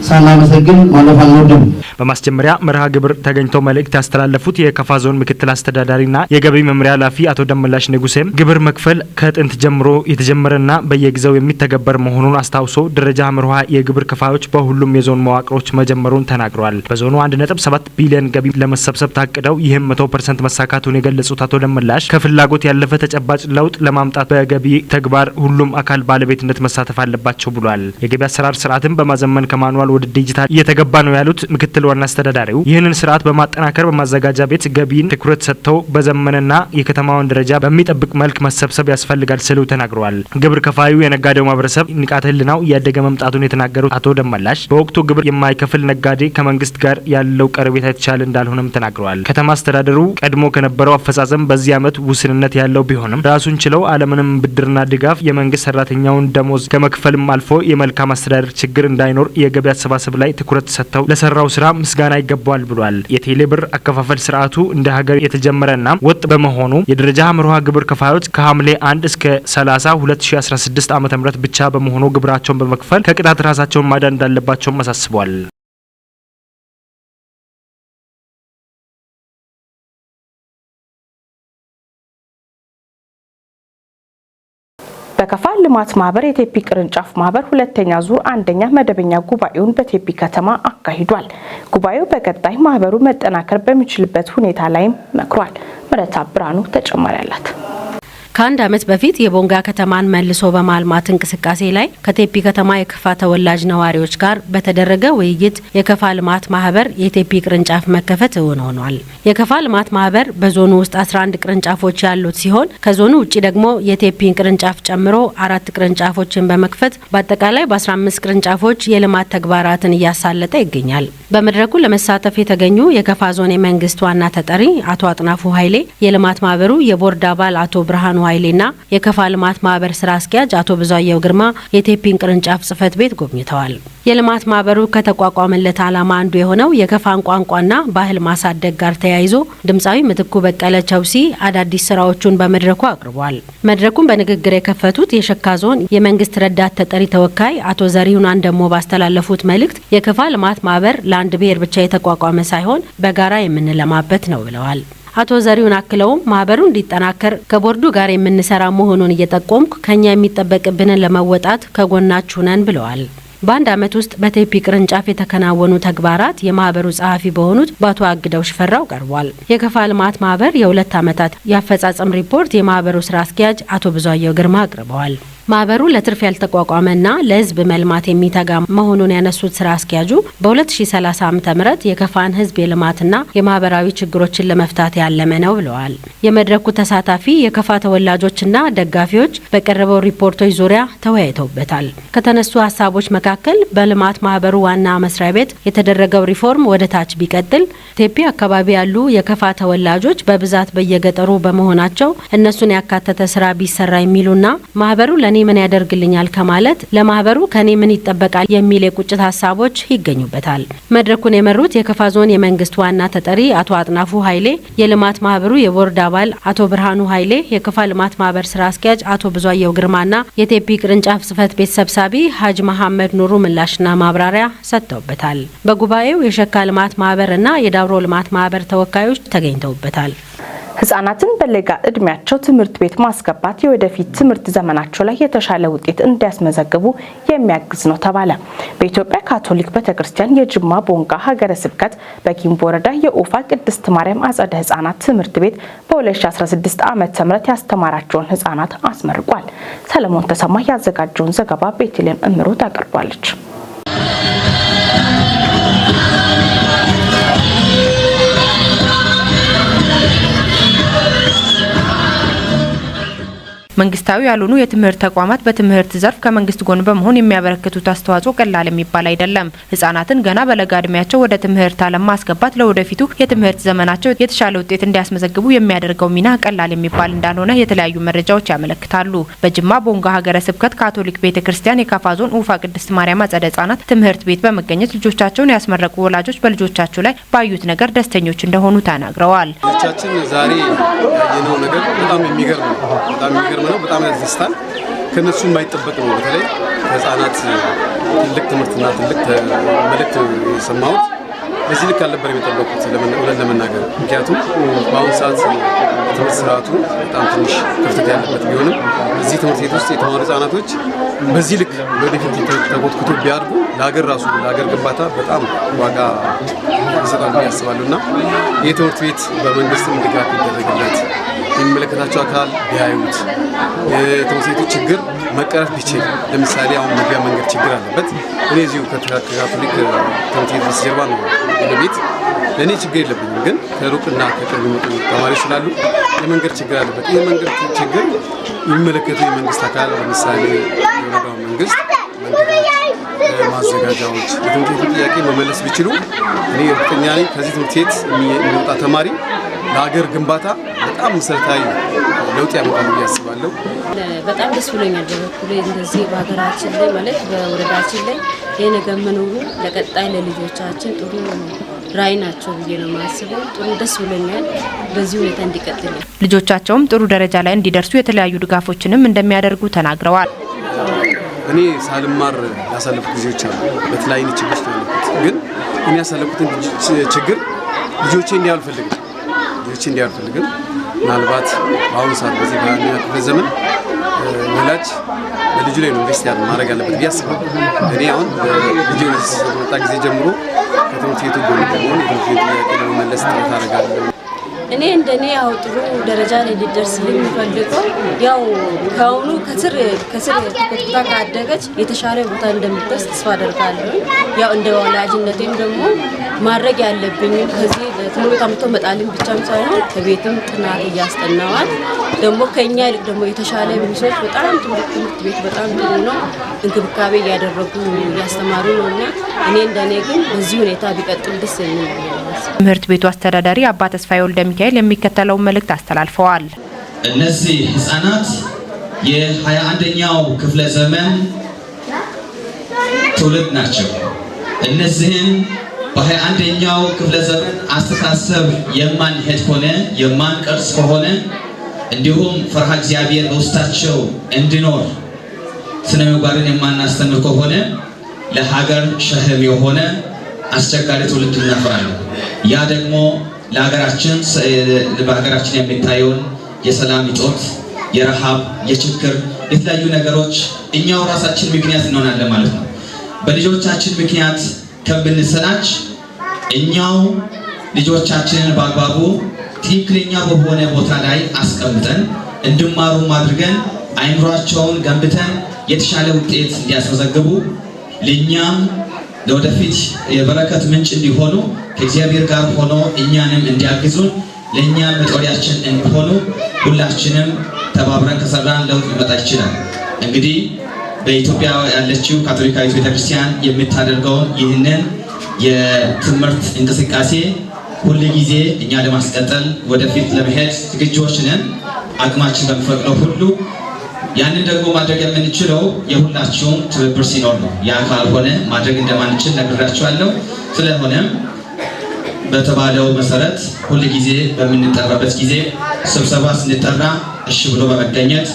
ሳናመሰግን ማለፍ አንወድም። በማስጀመሪያ መርሃ ግብር ተገኝተው መልእክት ያስተላለፉት የከፋ ዞን ምክትል አስተዳዳሪና የገቢ መምሪያ ኃላፊ አቶ ደመላሽ ንጉሴም ግብር መክፈል ከጥንት ጀምሮ የተጀመረና በየጊዜው የሚተገበር መሆኑን አስታውሶ ደረጃ ሐመርሃ የግብር ከፋዮች በሁሉም የዞን መዋቅሮች መጀመሩን ተናግረዋል። በዞኑ 1.7 ቢሊዮን ገቢ ለመሰብሰብ ታቅደው ይህም 100% መሳካቱን የገለጹት አቶ ደመላሽ ከፍላጎት ያለፈ ተጨባጭ ለውጥ ለማምጣት በገቢ ተግባር ሁሉም አካል ባለቤትነት መሳተፍ አለባቸው ብሏል። የገቢ አሰራር ስርዓትን በማዘመን ከ manual ወደ ዲጂታል እየተገባ ነው ያሉት ምክትል ዋና አስተዳዳሪው ይህንን ስርዓት በማጠናከር በማዘጋጃ ቤት ገቢን ትኩረት ሰጥተው በዘመነና የከተማውን ደረጃ በሚጠብቅ መልክ መሰብሰብ ያስፈልጋል ሲሉ ተናግረዋል። ግብር ከፋዩ የነጋዴው ማህበረሰብ ንቃተ ህሊናው እያደገ መምጣቱን የተናገሩት አቶ ደመላሽ በወቅቱ ግብር የማይከፍል ነጋዴ ከመንግስት ጋር ያለው ቀረቤታ የተሻለ እንዳልሆነም ተናግረዋል። ከተማ አስተዳደሩ ቀድሞ ከነበረው አፈጻጸም በዚህ ዓመት ውስንነት ያለው ቢሆንም ራሱን ችለው አለምንም ብድርና ድጋፍ የመንግስት ሰራተኛውን ደሞዝ ከመክፈልም አልፎ የመልካም አስተዳደር ችግር እንዳይኖር የገቢ አሰባሰብ ላይ ትኩረት ሰጥተው ለሰራው ስራ ምስጋና ይገባዋል ብሏል። የቴሌብር አከፋፈል ስርዓቱ እንደ ሀገር የተጀመረና ወጥ በመሆኑ የደረጃ ሐመርሃ ግብር ከፋዮች ከሐምሌ 1 እስከ 30 2016 ዓ.ም ብቻ በመሆኑ ግብራቸውን በመክፈል ከቅጣት ራሳቸውን ማዳን እንዳለባቸው አሳስቧል። በከፋ ልማት ማህበር የቴፒ ቅርንጫፍ ማህበር ሁለተኛ ዙር አንደኛ መደበኛ ጉባኤውን በቴፒ ከተማ አካሂዷል። ጉባኤው በቀጣይ ማህበሩ መጠናከር በሚችልበት ሁኔታ ላይም መክሯል። ምረታ ብርሃኑ ተጨማሪ አላት። ከአንድ ዓመት በፊት የቦንጋ ከተማን መልሶ በማልማት እንቅስቃሴ ላይ ከቴፒ ከተማ የከፋ ተወላጅ ነዋሪዎች ጋር በተደረገ ውይይት የከፋ ልማት ማህበር የቴፒ ቅርንጫፍ መከፈት እውን ሆኗል። የከፋ ልማት ማህበር በዞኑ ውስጥ 11 ቅርንጫፎች ያሉት ሲሆን ከዞኑ ውጪ ደግሞ የቴፒን ቅርንጫፍ ጨምሮ 4 ቅርንጫፎችን በመክፈት በአጠቃላይ በ15 ቅርንጫፎች የልማት ተግባራትን እያሳለጠ ይገኛል። በመድረኩ ለመሳተፍ የተገኙ የከፋ ዞን የመንግስት ዋና ተጠሪ አቶ አጥናፉ ኃይሌ፣ የልማት ማህበሩ የቦርድ አባል አቶ ብርሃኑ ኃይሌና የከፋ ልማት ማህበር ስራ አስኪያጅ አቶ ብዙአየው ግርማ የቴፒን ቅርንጫፍ ጽህፈት ቤት ጎብኝተዋል። የልማት ማህበሩ ከተቋቋመለት ዓላማ አንዱ የሆነው የከፋን ቋንቋና ባህል ማሳደግ ጋር ተያይዞ ድምፃዊ ምትኩ በቀለ ቸውሲ አዳዲስ ስራዎቹን በመድረኩ አቅርቧል። መድረኩን በንግግር የከፈቱት የሸካ ዞን የመንግስት ረዳት ተጠሪ ተወካይ አቶ ዘሪሁን አንደሞ ባስተላለፉት መልእክት የከፋ ልማት ማህበር ለአንድ ብሔር ብቻ የተቋቋመ ሳይሆን በጋራ የምንለማበት ነው ብለዋል። አቶ ዘሪሁን አክለውም ማህበሩ እንዲጠናከር ከቦርዱ ጋር የምንሰራ መሆኑን እየጠቆምኩ ከኛ የሚጠበቅብንን ለመወጣት ከጎናችሁ ነን ብለዋል። በአንድ ዓመት ውስጥ በቴፒ ቅርንጫፍ የተከናወኑ ተግባራት የማህበሩ ጸሐፊ በሆኑት በአቶ አግደው ሽፈራው ቀርቧል። የከፋ ልማት ማህበር የሁለት ዓመታት የአፈጻጸም ሪፖርት የማህበሩ ስራ አስኪያጅ አቶ ብዙአየው ግርማ አቅርበዋል። ማህበሩ ለትርፍ ያልተቋቋመና ለሕዝብ መልማት የሚተጋ መሆኑን ያነሱት ስራ አስኪያጁ፣ በ2030 ዓ.ም የከፋን ሕዝብ የልማትና የማህበራዊ ችግሮችን ለመፍታት ያለመ ነው ብለዋል። የመድረኩ ተሳታፊ የከፋ ተወላጆችና ደጋፊዎች በቀረበው ሪፖርቶች ዙሪያ ተወያይተውበታል። ከተነሱ ሀሳቦች መካከል በልማት ማህበሩ ዋና መስሪያ ቤት የተደረገው ሪፎርም ወደ ታች ቢቀጥል፣ ቴፒ አካባቢ ያሉ የከፋ ተወላጆች በብዛት በየገጠሩ በመሆናቸው እነሱን ያካተተ ስራ ቢሰራ የሚሉና ማህበሩ ለእኔ ምን ያደርግልኛል ከማለት ለማህበሩ ከኔ ምን ይጠበቃል የሚል የቁጭት ሀሳቦች ይገኙበታል። መድረኩን የመሩት የከፋ ዞን የመንግስት ዋና ተጠሪ አቶ አጥናፉ ኃይሌ፣ የልማት ማህበሩ የቦርድ አባል አቶ ብርሃኑ ኃይሌ፣ የከፋ ልማት ማህበር ስራ አስኪያጅ አቶ ብዙአየው ግርማና የቴፒ ቅርንጫፍ ጽህፈት ቤት ሰብሳቢ ሀጅ መሐመድ ኑሩ ምላሽና ማብራሪያ ሰጥተውበታል። በጉባኤው የሸካ ልማት ማህበርና የዳውሮ ልማት ማህበር ተወካዮች ተገኝተውበታል። ህጻናትን በለጋ እድሜያቸው ትምህርት ቤት ማስገባት የወደፊት ትምህርት ዘመናቸው ላይ የተሻለ ውጤት እንዲያስመዘግቡ የሚያግዝ ነው ተባለ። በኢትዮጵያ ካቶሊክ ቤተክርስቲያን የጅማ ቦንጋ ሀገረ ስብከት በጊምቦ ወረዳ የኦፋ ቅድስት ማርያም አጸደ ህጻናት ትምህርት ቤት በ2016 ዓ.ም ያስተማራቸውን ህጻናት አስመርቋል። ሰለሞን ተሰማ ያዘጋጀውን ዘገባ ቤተልሔም እምሩ ታቀርባለች። መንግስታዊ ያልሆኑ የትምህርት ተቋማት በትምህርት ዘርፍ ከመንግስት ጎን በመሆን የሚያበረክቱት አስተዋጽኦ ቀላል የሚባል አይደለም። ህጻናትን ገና በለጋ እድሜያቸው ወደ ትምህርት ዓለም ማስገባት ለወደፊቱ የትምህርት ዘመናቸው የተሻለ ውጤት እንዲያስመዘግቡ የሚያደርገው ሚና ቀላል የሚባል እንዳልሆነ የተለያዩ መረጃዎች ያመለክታሉ። በጅማ ቦንጋ ሀገረ ስብከት ካቶሊክ ቤተ ክርስቲያን የካፋ ዞን ኡፋ ቅድስት ማርያም አጸደ ህጻናት ትምህርት ቤት በመገኘት ልጆቻቸውን ያስመረቁ ወላጆች በልጆቻቸው ላይ ባዩት ነገር ደስተኞች እንደሆኑ ተናግረዋል። ልጆቻችን ዛሬ ያየነው ነገር በጣም የሚገርም ነው። በጣም የሚገርም ነው። በጣም ያስደስታል። ከነሱ የማይጠበቅ ነው። በተለይ ከህፃናት ትልቅ ትምህርትና ትልቅ መልእክት የሰማሁት፣ በዚህ ልክ አልነበረም የጠበቁት እውነት ለመናገር። ምክንያቱም በአሁኑ ሰዓት ትምህርት ስርዓቱ በጣም ትንሽ ክፍተት ያለበት ቢሆንም እዚህ ትምህርት ቤት ውስጥ የተማሩ ህጻናቶች በዚህ ልክ ወደፊት ተኮትኩቶ ቢያድጉ ለሀገር ራሱ ለሀገር ግንባታ በጣም ዋጋ ይሰጣል ብዬ አስባለሁ እና ይህ ትምህርት ቤት በመንግስትም ድጋፍ ቢደረግለት፣ የሚመለከታቸው አካል ቢያዩት፣ የትምህርት ቤቱ ችግር መቀረፍ ቢችል፣ ለምሳሌ አሁን መግቢያ መንገድ ችግር አለበት። እኔ እዚሁ ከካቶሊክ ትምህርት ቤት በስተጀርባ ነው የኔ ቤት። ለእኔ ችግር የለብኝም፣ ግን ከሩቅና ከቅርብ የሚመጡ ተማሪዎች ስላሉ የመንገድ ችግር አለበት። ይህ መንገድ ችግር የሚመለከቱ የመንግስት አካል፣ ለምሳሌ የወረዳው መንግስት፣ መንገዶች፣ ማዘጋጃዎች የትምህርት ቤቱ ጥያቄ መመለስ ቢችሉ እኔ እርግጠኛ ነኝ ከዚህ ትምህርት ቤት የሚወጣ ተማሪ ለሀገር ግንባታ በጣም መሰረታዊ ለውጥ ያመጣል ብዬ አስባለሁ። በጣም ደስ ብሎኛል። በበኩሌ እንደዚህ በሀገራችን ላይ፣ ማለት በወረዳችን ላይ ይህ ነገር መኖሩ ለቀጣይ ለልጆቻችን ጥሩ ራዕይ ናቸው ብዬ ነው የማስበው። ጥሩ ደስ ብሎኛል። በዚህ ሁኔታ እንዲቀጥል። ልጆቻቸውም ጥሩ ደረጃ ላይ እንዲደርሱ የተለያዩ ድጋፎችንም እንደሚያደርጉ ተናግረዋል። እኔ ሳልማር ያሳለፍኩት ጊዜዎች አሉ። በተለያዩ ችግሮች ነው ያለፍኩት። ግን እኔ ያሳለፍኩትን ችግር ልጆቼ እንዲያዩ አልፈልግም። ልጆቼ እንዲያዩ አልፈልግም። ምናልባት በአሁኑ ሰዓት በዚህ በ21ኛ ክፍለ ዘመን ወላጅ በልጁ ላይ ነው invest ማድረግ ያለበት ብዬ አስባለሁ። እኔ አሁን ልጄ ወደዚህ ከመጣ ጊዜ ጀምሮ ከትምህርት ቤቱ ጎን በመሆን የትምህርት ቤቱ ጥያቄ ለመመለስ ጥረት አደርጋለሁ። እኔ እንደኔ ያው ጥሩ ደረጃ ላይ ሊደርስልኝ የምፈልገው ያው ከአሁኑ ከስር ከስር ተኮትኩታ ካደገች የተሻለ ቦታ እንደምትደርስ ተስፋ አደርጋለሁ። ያው እንደ ወላጅነቴም ደግሞ ማድረግ ያለብኝም ከዚህ ትምህርት ቤት አምጥቶ መጣልን ብቻም ሳይሆን ከቤትም ጥናት እያስጠናዋት፣ ደግሞ ከኛ ይልቅ ደግሞ የተሻለ ሚሶች በጣም ትምህርት ቤቱ በጣም ጥሩ ነው፣ እንክብካቤ እያደረጉ እያስተማሩ ነው እና እኔ እንደኔ ግን በዚህ ሁኔታ ቢቀጥል ደስ የሚል ነው። ትምህርት ቤቱ አስተዳዳሪ አባ ተስፋዬ ወልደ ሚካኤል የሚከተለውን መልእክት አስተላልፈዋል። እነዚህ ህጻናት የ21ኛው ክፍለ ዘመን ትውልድ ናቸው። እነዚህን በ21ኛው ክፍለ ዘመን አስተሳሰብ የማንሄድ ከሆነ፣ የማንቀርጽ ከሆነ፣ እንዲሁም ፈርሃ እግዚአብሔር በውስጣቸው እንዲኖር ስነ ምግባርን የማናስተምር ከሆነ ለሀገር ሸክም የሆነ አስቸጋሪ ትውልድ እናፈራለን። ያ ደግሞ ለሀገራችን በሀገራችን የሚታየውን የሰላም እጦት፣ የረሃብ፣ የችግር፣ የተለያዩ ነገሮች እኛው ራሳችን ምክንያት እንሆናለን ማለት ነው። በልጆቻችን ምክንያት ከምንሰላች እኛው ልጆቻችንን በአግባቡ ትክክለኛ በሆነ ቦታ ላይ አስቀምጠን እንዲማሩ አድርገን አይምሯቸውን ገንብተን የተሻለ ውጤት እንዲያስመዘግቡ፣ ለኛም ለወደፊት የበረከት ምንጭ እንዲሆኑ፣ ከእግዚአብሔር ጋር ሆኖ እኛንም እንዲያግዙን፣ ለእኛም መጦሪያችን እንዲሆኑ ሁላችንም ተባብረን ከሰራን ለውጥ ሊመጣ ይችላል። እንግዲህ በኢትዮጵያ ያለችው ካቶሊካዊት ቤተክርስቲያን የምታደርገውን ይህንን የትምህርት እንቅስቃሴ ሁል ጊዜ እኛ ለማስቀጠል ወደፊት ለመሄድ ዝግጁዎች ነን፣ አቅማችን በሚፈቅደው ሁሉ። ያንን ደግሞ ማድረግ የምንችለው የሁላችሁም ትብብር ሲኖር ነው። ያ ካልሆነ ማድረግ እንደማንችል ነግራችኋለሁ። ስለሆነም በተባለው መሰረት ሁል ጊዜ በምንጠራበት ጊዜ፣ ስብሰባ ስንጠራ እሺ ብሎ በመገኘት፣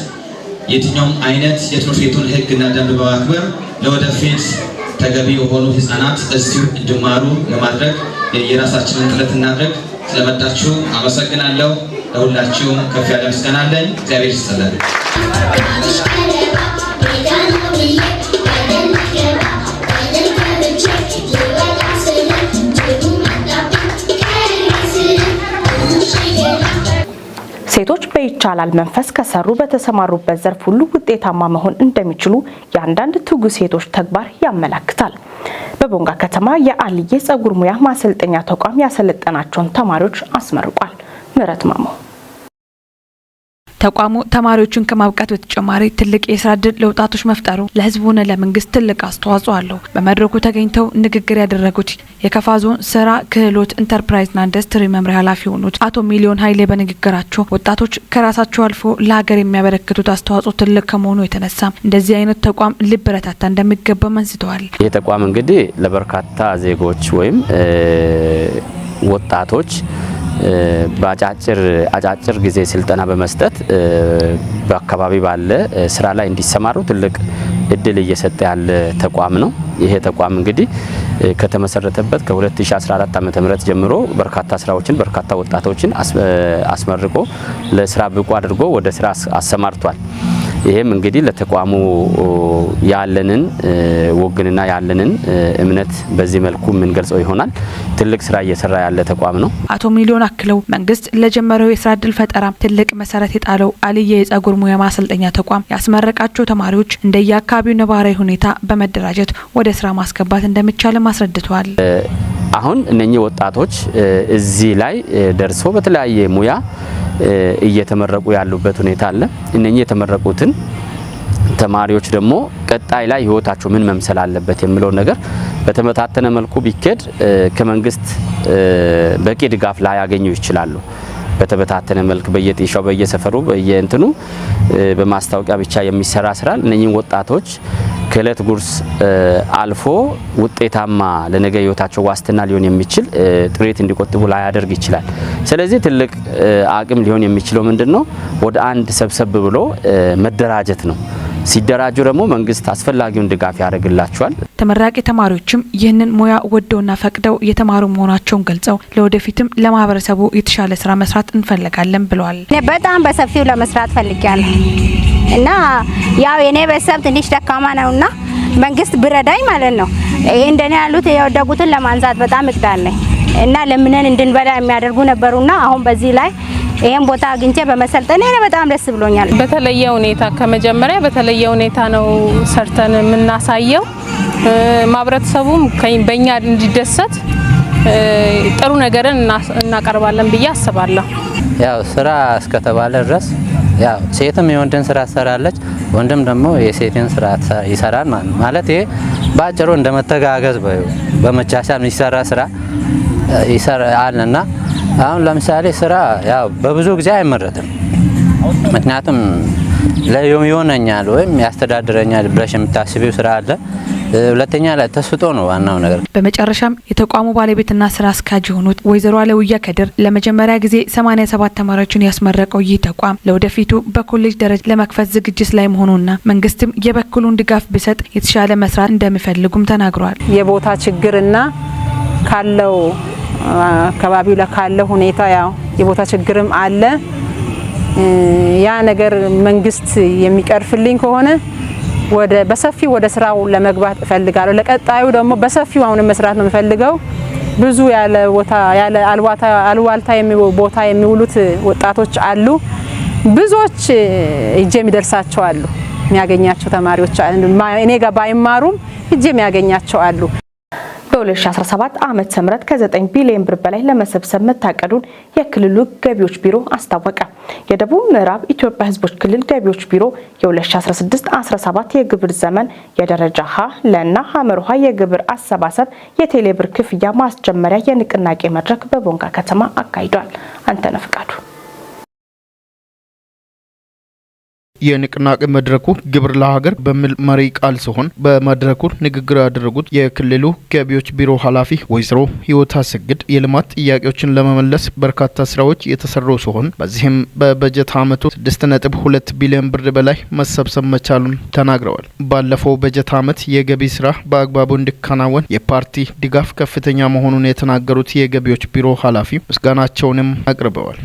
የትኛውም አይነት የትምህርት ቤቱን ሕግና ደንብ በማክበር ለወደፊት ተገቢ የሆኑ ህፃናት እዚሁ እንዲማሩ ለማድረግ የራሳችንን ጥረት እናድርግ። ስለመጣችሁ አመሰግናለሁ። ለሁላችሁም ከፍ ያለ ምስጋና አለኝ። እግዚአብሔር ይስጥልን። ሴቶች በይቻላል መንፈስ ከሰሩ በተሰማሩበት ዘርፍ ሁሉ ውጤታማ መሆን እንደሚችሉ የአንዳንድ ትጉ ሴቶች ተግባር ያመላክታል። በቦንጋ ከተማ የአልዬ ጸጉር ሙያ ማሰልጠኛ ተቋም ያሰለጠናቸውን ተማሪዎች አስመርቋል። ምህረት ማሞ። ተቋሙ ተማሪዎችን ከማብቃት በተጨማሪ ትልቅ የስራ እድል ለወጣቶች መፍጠሩ ለሕዝቡ ሆነ ለመንግስት ትልቅ አስተዋጽኦ አለው። በመድረኩ ተገኝተው ንግግር ያደረጉት የከፋ ዞን ስራ ክህሎት ኢንተርፕራይዝና ኢንዱስትሪ መምሪያ ኃላፊ የሆኑት አቶ ሚሊዮን ኃይሌ በንግግራቸው ወጣቶች ከራሳቸው አልፎ ለሀገር የሚያበረክቱት አስተዋጽኦ ትልቅ ከመሆኑ የተነሳ እንደዚህ አይነት ተቋም ሊበረታታ እንደሚገባም አንስተዋል። ይህ ተቋም እንግዲህ ለበርካታ ዜጎች ወይም ወጣቶች በአጫጭር አጫጭር ጊዜ ስልጠና በመስጠት በአካባቢ ባለ ስራ ላይ እንዲሰማሩ ትልቅ እድል እየሰጠ ያለ ተቋም ነው። ይሄ ተቋም እንግዲህ ከተመሰረተበት ከ2014 ዓ.ም ጀምሮ በርካታ ስራዎችን፣ በርካታ ወጣቶችን አስመርቆ ለስራ ብቁ አድርጎ ወደ ስራ አሰማርቷል። ይሄም እንግዲህ ለተቋሙ ያለንን ወግንና ያለንን እምነት በዚህ መልኩ የምንገልጸው ይሆናል። ትልቅ ስራ እየሰራ ያለ ተቋም ነው። አቶ ሚሊዮን አክለው መንግስት ለጀመረው የስራ እድል ፈጠራ ትልቅ መሰረት የጣለው አልየ የጸጉር ሙያ ማሰልጠኛ ተቋም ያስመረቃቸው ተማሪዎች እንደየአካባቢው ነባራዊ ሁኔታ በመደራጀት ወደ ስራ ማስገባት እንደሚቻልም አስረድተዋል። አሁን እነኚህ ወጣቶች እዚህ ላይ ደርሶ በተለያየ ሙያ እየተመረቁ ያሉበት ሁኔታ አለ። እነኚህ የተመረቁትን ተማሪዎች ደግሞ ቀጣይ ላይ ህይወታቸው ምን መምሰል አለበት የሚለው ነገር በተመታተነ መልኩ ቢኬድ ከመንግስት በቂ ድጋፍ ላያገኙ ይችላሉ። በተበታተነ መልክ በየጤሻው፣ በየሰፈሩ፣ በየእንትኑ በማስታወቂያ ብቻ የሚሰራ ስራ እነኚህ ወጣቶች ከእለት ጉርስ አልፎ ውጤታማ፣ ለነገ ህይወታቸው ዋስትና ሊሆን የሚችል ጥሪት እንዲቆጥቡ ላያደርግ ይችላል። ስለዚህ ትልቅ አቅም ሊሆን የሚችለው ምንድነው? ወደ አንድ ሰብሰብ ብሎ መደራጀት ነው። ሲደራጁ ደግሞ መንግስት አስፈላጊውን ድጋፍ ያደርግላቸዋል። ተመራቂ ተማሪዎችም ይህንን ሙያ ወደውና ፈቅደው የተማሩ መሆናቸውን ገልጸው ለወደፊትም ለማህበረሰቡ የተሻለ ስራ መስራት እንፈልጋለን ብለዋል። እኔ በጣም በሰፊው ለመስራት ፈልጊያለሁ እና ያው የኔ ቤተሰብ ትንሽ ደካማ ነውና መንግስት ብረዳኝ ማለት ነው። ይሄ እንደኔ ያሉት የወደቁትን ለማንሳት በጣም እቅዳለኝ እና ለምነን እንድንበላ የሚያደርጉ ነበሩና አሁን በዚህ ላይ ይሄን ቦታ አግኝቼ በመሰልጠኔ እኔ በጣም ደስ ብሎኛል። በተለየ ሁኔታ፣ ከመጀመሪያ በተለየ ሁኔታ ነው ሰርተን የምናሳየው። ማህበረተሰቡም በእኛ እንዲደሰት ጥሩ ነገርን እናቀርባለን ብዬ አስባለሁ። ያው ስራ እስከተባለ ድረስ ያው ሴትም የወንድን ስራ ትሰራለች፣ ወንድም ደግሞ የሴትን ስራ ይሰራል ማለት ነው። ማለት ይሄ ባጭሩ እንደ መተጋገዝ በመቻቻል የሚሰራ ስራ ይሰራልና አሁን ለምሳሌ ስራ ያው በብዙ ጊዜ አይመረጥም። ምክንያቱም ይሆነኛል ወይም ያስተዳድረኛል ብለሽ የምታስቢው ስራ አለ። ሁለተኛ ላይ ተስጦ ነው ዋናው ነገር። በመጨረሻም የተቋሙ ባለቤትና ስራ አስኪያጅ የሆኑት ወይዘሮ አለውያ ከድር ለመጀመሪያ ጊዜ 87 ተማሪዎችን ያስመረቀው ይህ ተቋም ለወደፊቱ በኮሌጅ ደረጃ ለመክፈት ዝግጅት ላይ መሆኑና መንግስትም የበኩሉን ድጋፍ ቢሰጥ የተሻለ መስራት እንደሚፈልጉም ተናግረዋል። የቦታ ችግርና ካለው አካባቢው ላይ ካለው ሁኔታ ያው የቦታ ችግርም አለ። ያ ነገር መንግስት የሚቀርፍልኝ ከሆነ ወደ በሰፊው ወደ ስራው ለመግባት እፈልጋለሁ። ለቀጣዩ ደግሞ በሰፊው አሁን መስራት ነው የምፈልገው። ብዙ ያለ ቦታ ያለ አልዋልታ ቦታ የሚውሉት ወጣቶች አሉ። ብዙዎች እጄ የሚደርሳቸው አሉ፣ የሚያገኛቸው ተማሪዎች እኔ ጋር ባይማሩም እጄ የሚያገኛቸው አሉ። በ2017 ዓመተ ምህረት ከ9 ቢሊዮን ብር በላይ ለመሰብሰብ መታቀዱን የክልሉ ገቢዎች ቢሮ አስታወቀ። የደቡብ ምዕራብ ኢትዮጵያ ሕዝቦች ክልል ገቢዎች ቢሮ የ2016-17 የግብር ዘመን የደረጃ ሀ፣ ለና ሐመሩ ሐ የግብር አሰባሰብ የቴሌብር ክፍያ ማስጀመሪያ የንቅናቄ መድረክ በቦንጋ ከተማ አካሂዷል። አንተነህ ፍቃዱ። የንቅናቄ መድረኩ "ግብር ለሀገር" በሚል መሪ ቃል ሲሆን በመድረኩ ንግግር ያደረጉት የክልሉ ገቢዎች ቢሮ ኃላፊ ወይዘሮ ህይወት አሰግድ የልማት ጥያቄዎችን ለመመለስ በርካታ ስራዎች የተሰሩ ሲሆን በዚህም በበጀት ዓመቱ 6.2 ቢሊዮን ብር በላይ መሰብሰብ መቻሉን ተናግረዋል። ባለፈው በጀት ዓመት የገቢ ስራ በአግባቡ እንዲከናወን የፓርቲ ድጋፍ ከፍተኛ መሆኑን የተናገሩት የገቢዎች ቢሮ ኃላፊ ምስጋናቸውንም አቅርበዋል።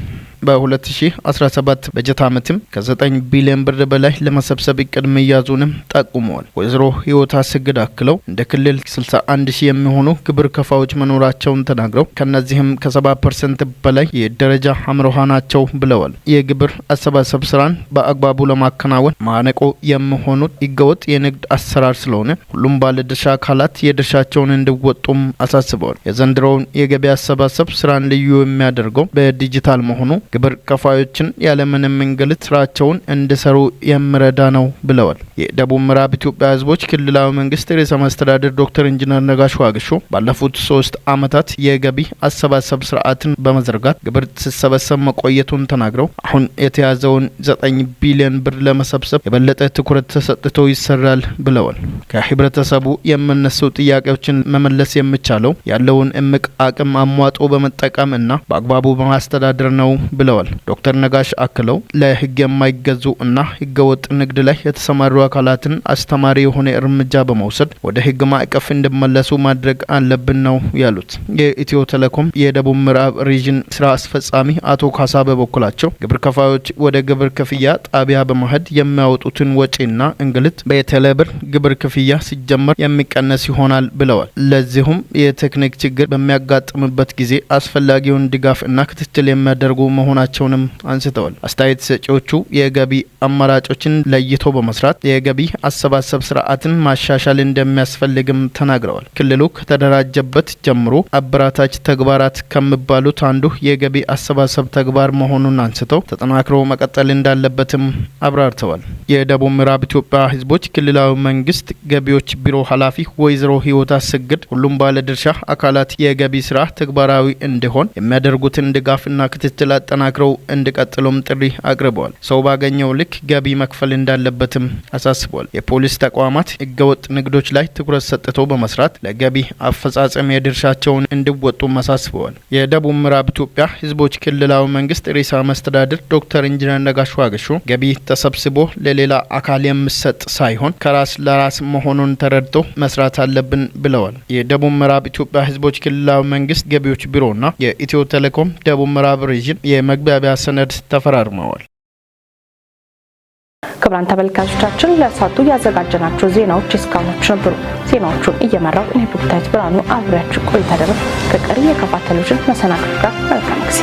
በ2017 በጀት ዓመትም ከ9 ቢሊዮን ብር በላይ ለመሰብሰብ እቅድ መያዙንም ጠቁመዋል። ወይዘሮ ህይወት አሰግድ አክለው እንደ ክልል 61 ሺህ የሚሆኑ ግብር ከፋዮች መኖራቸውን ተናግረው ከእነዚህም ከ70% በላይ የደረጃ ሐመሩ ሐ ናቸው ብለዋል። የግብር አሰባሰብ ስራን በአግባቡ ለማከናወን ማነቆ የሚሆኑት ህገወጥ የንግድ አሰራር ስለሆነ ሁሉም ባለድርሻ አካላት የድርሻቸውን እንዲወጡም አሳስበዋል። የዘንድሮውን የገቢ አሰባሰብ ስራን ልዩ የሚያደርገው በዲጂታል መሆኑ ግብር ከፋዮችን ያለምንም እንግልት ስራቸውን እንዲሰሩ የሚረዳ ነው ብለዋል። የደቡብ ምዕራብ ኢትዮጵያ ህዝቦች ክልላዊ መንግስት ርዕሰ መስተዳድር ዶክተር ኢንጂነር ነጋሽ ዋጌሾ ባለፉት 3 ዓመታት የገቢ አሰባሰብ ስርዓትን በመዘርጋት ግብር ሲሰበሰብ መቆየቱን ተናግረው አሁን የተያዘውን 9 ቢሊዮን ብር ለመሰብሰብ የበለጠ ትኩረት ተሰጥቶ ይሰራል ብለዋል። ከህብረተሰቡ የሚነሱ ጥያቄዎችን መመለስ የሚቻለው ያለውን እምቅ አቅም አሟጦ በመጠቀም እና በአግባቡ በማስተዳደር ነው ብለዋል። ዶክተር ነጋሽ አክለው ለህግ የማይገዙ እና ህገወጥ ንግድ ላይ የተሰማሩ አካላትን አስተማሪ የሆነ እርምጃ በመውሰድ ወደ ህግ ማዕቀፍ እንዲመለሱ ማድረግ አለብን ነው ያሉት። የኢትዮ ቴሌኮም የደቡብ ምዕራብ region ስራ አስፈጻሚ አቶ ካሳ በበኩላቸው ግብር ከፋዮች ወደ ግብር ክፍያ ጣቢያ በመሄድ የሚያወጡትን ወጪና እንግልት በቴሌብር ግብር ክፍያ ሲጀመር የሚቀነስ ይሆናል ብለዋል። ለዚሁም የቴክኒክ ችግር በሚያጋጥምበት ጊዜ አስፈላጊውን ድጋፍ እና ክትትል የሚያደርጉ መሆናቸውንም አንስተዋል። አስተያየት ሰጪዎቹ የገቢ አማራጮችን ለይቶ በመስራት የገቢ አሰባሰብ ስርዓትን ማሻሻል እንደሚያስፈልግም ተናግረዋል። ክልሉ ከተደራጀበት ጀምሮ አበረታች ተግባራት ከሚባሉት አንዱ የገቢ አሰባሰብ ተግባር መሆኑን አንስተው ተጠናክሮ መቀጠል እንዳለበትም አብራርተዋል። የደቡብ ምዕራብ ኢትዮጵያ ሕዝቦች ክልላዊ መንግስት ገቢዎች ቢሮ ኃላፊ ወይዘሮ ህይወት አሰግድ ሁሉም ባለድርሻ አካላት የገቢ ስራ ተግባራዊ እንዲሆን የሚያደርጉትን ድጋፍና ክትትል አጠናክረው እንዲቀጥሉም ጥሪ አቅርበዋል። ሰው ባገኘው ልክ ገቢ መክፈል እንዳለበትም አሳስበዋል። የፖሊስ ተቋማት ህገወጥ ንግዶች ላይ ትኩረት ሰጥተው በመስራት ለገቢ አፈጻጸም የድርሻቸውን እንዲወጡም አሳስበዋል። የደቡብ ምዕራብ ኢትዮጵያ ህዝቦች ክልላዊ መንግስት ርዕሰ መስተዳድር ዶክተር ኢንጂነር ነጋሽ ዋጌሾ ገቢ ተሰብስቦ ለሌላ አካል የሚሰጥ ሳይሆን ከራስ ለራስ መሆኑን ተረድቶ መስራት አለብን ብለዋል። የደቡብ ምዕራብ ኢትዮጵያ ህዝቦች ክልላዊ መንግስት ገቢዎች ቢሮና የኢትዮ ቴሌኮም ደቡብ ምዕራብ region የመግባቢያ ሰነድ ተፈራርመዋል። ክቡራን ተመልካቾቻችን፣ ለሰዓቱ ያዘጋጀናቸው ዜናዎች እስካሁኖቹ ነበሩ። ዜናዎቹን እየመራው እኔ ብሩክታዊት ብርሃኑ አብሬያችሁ ቆይታ አደረግኩ። ከቀሪ የከፋ ቴሌቪዥን መሰናዶች ጋር መልካም ጊዜ።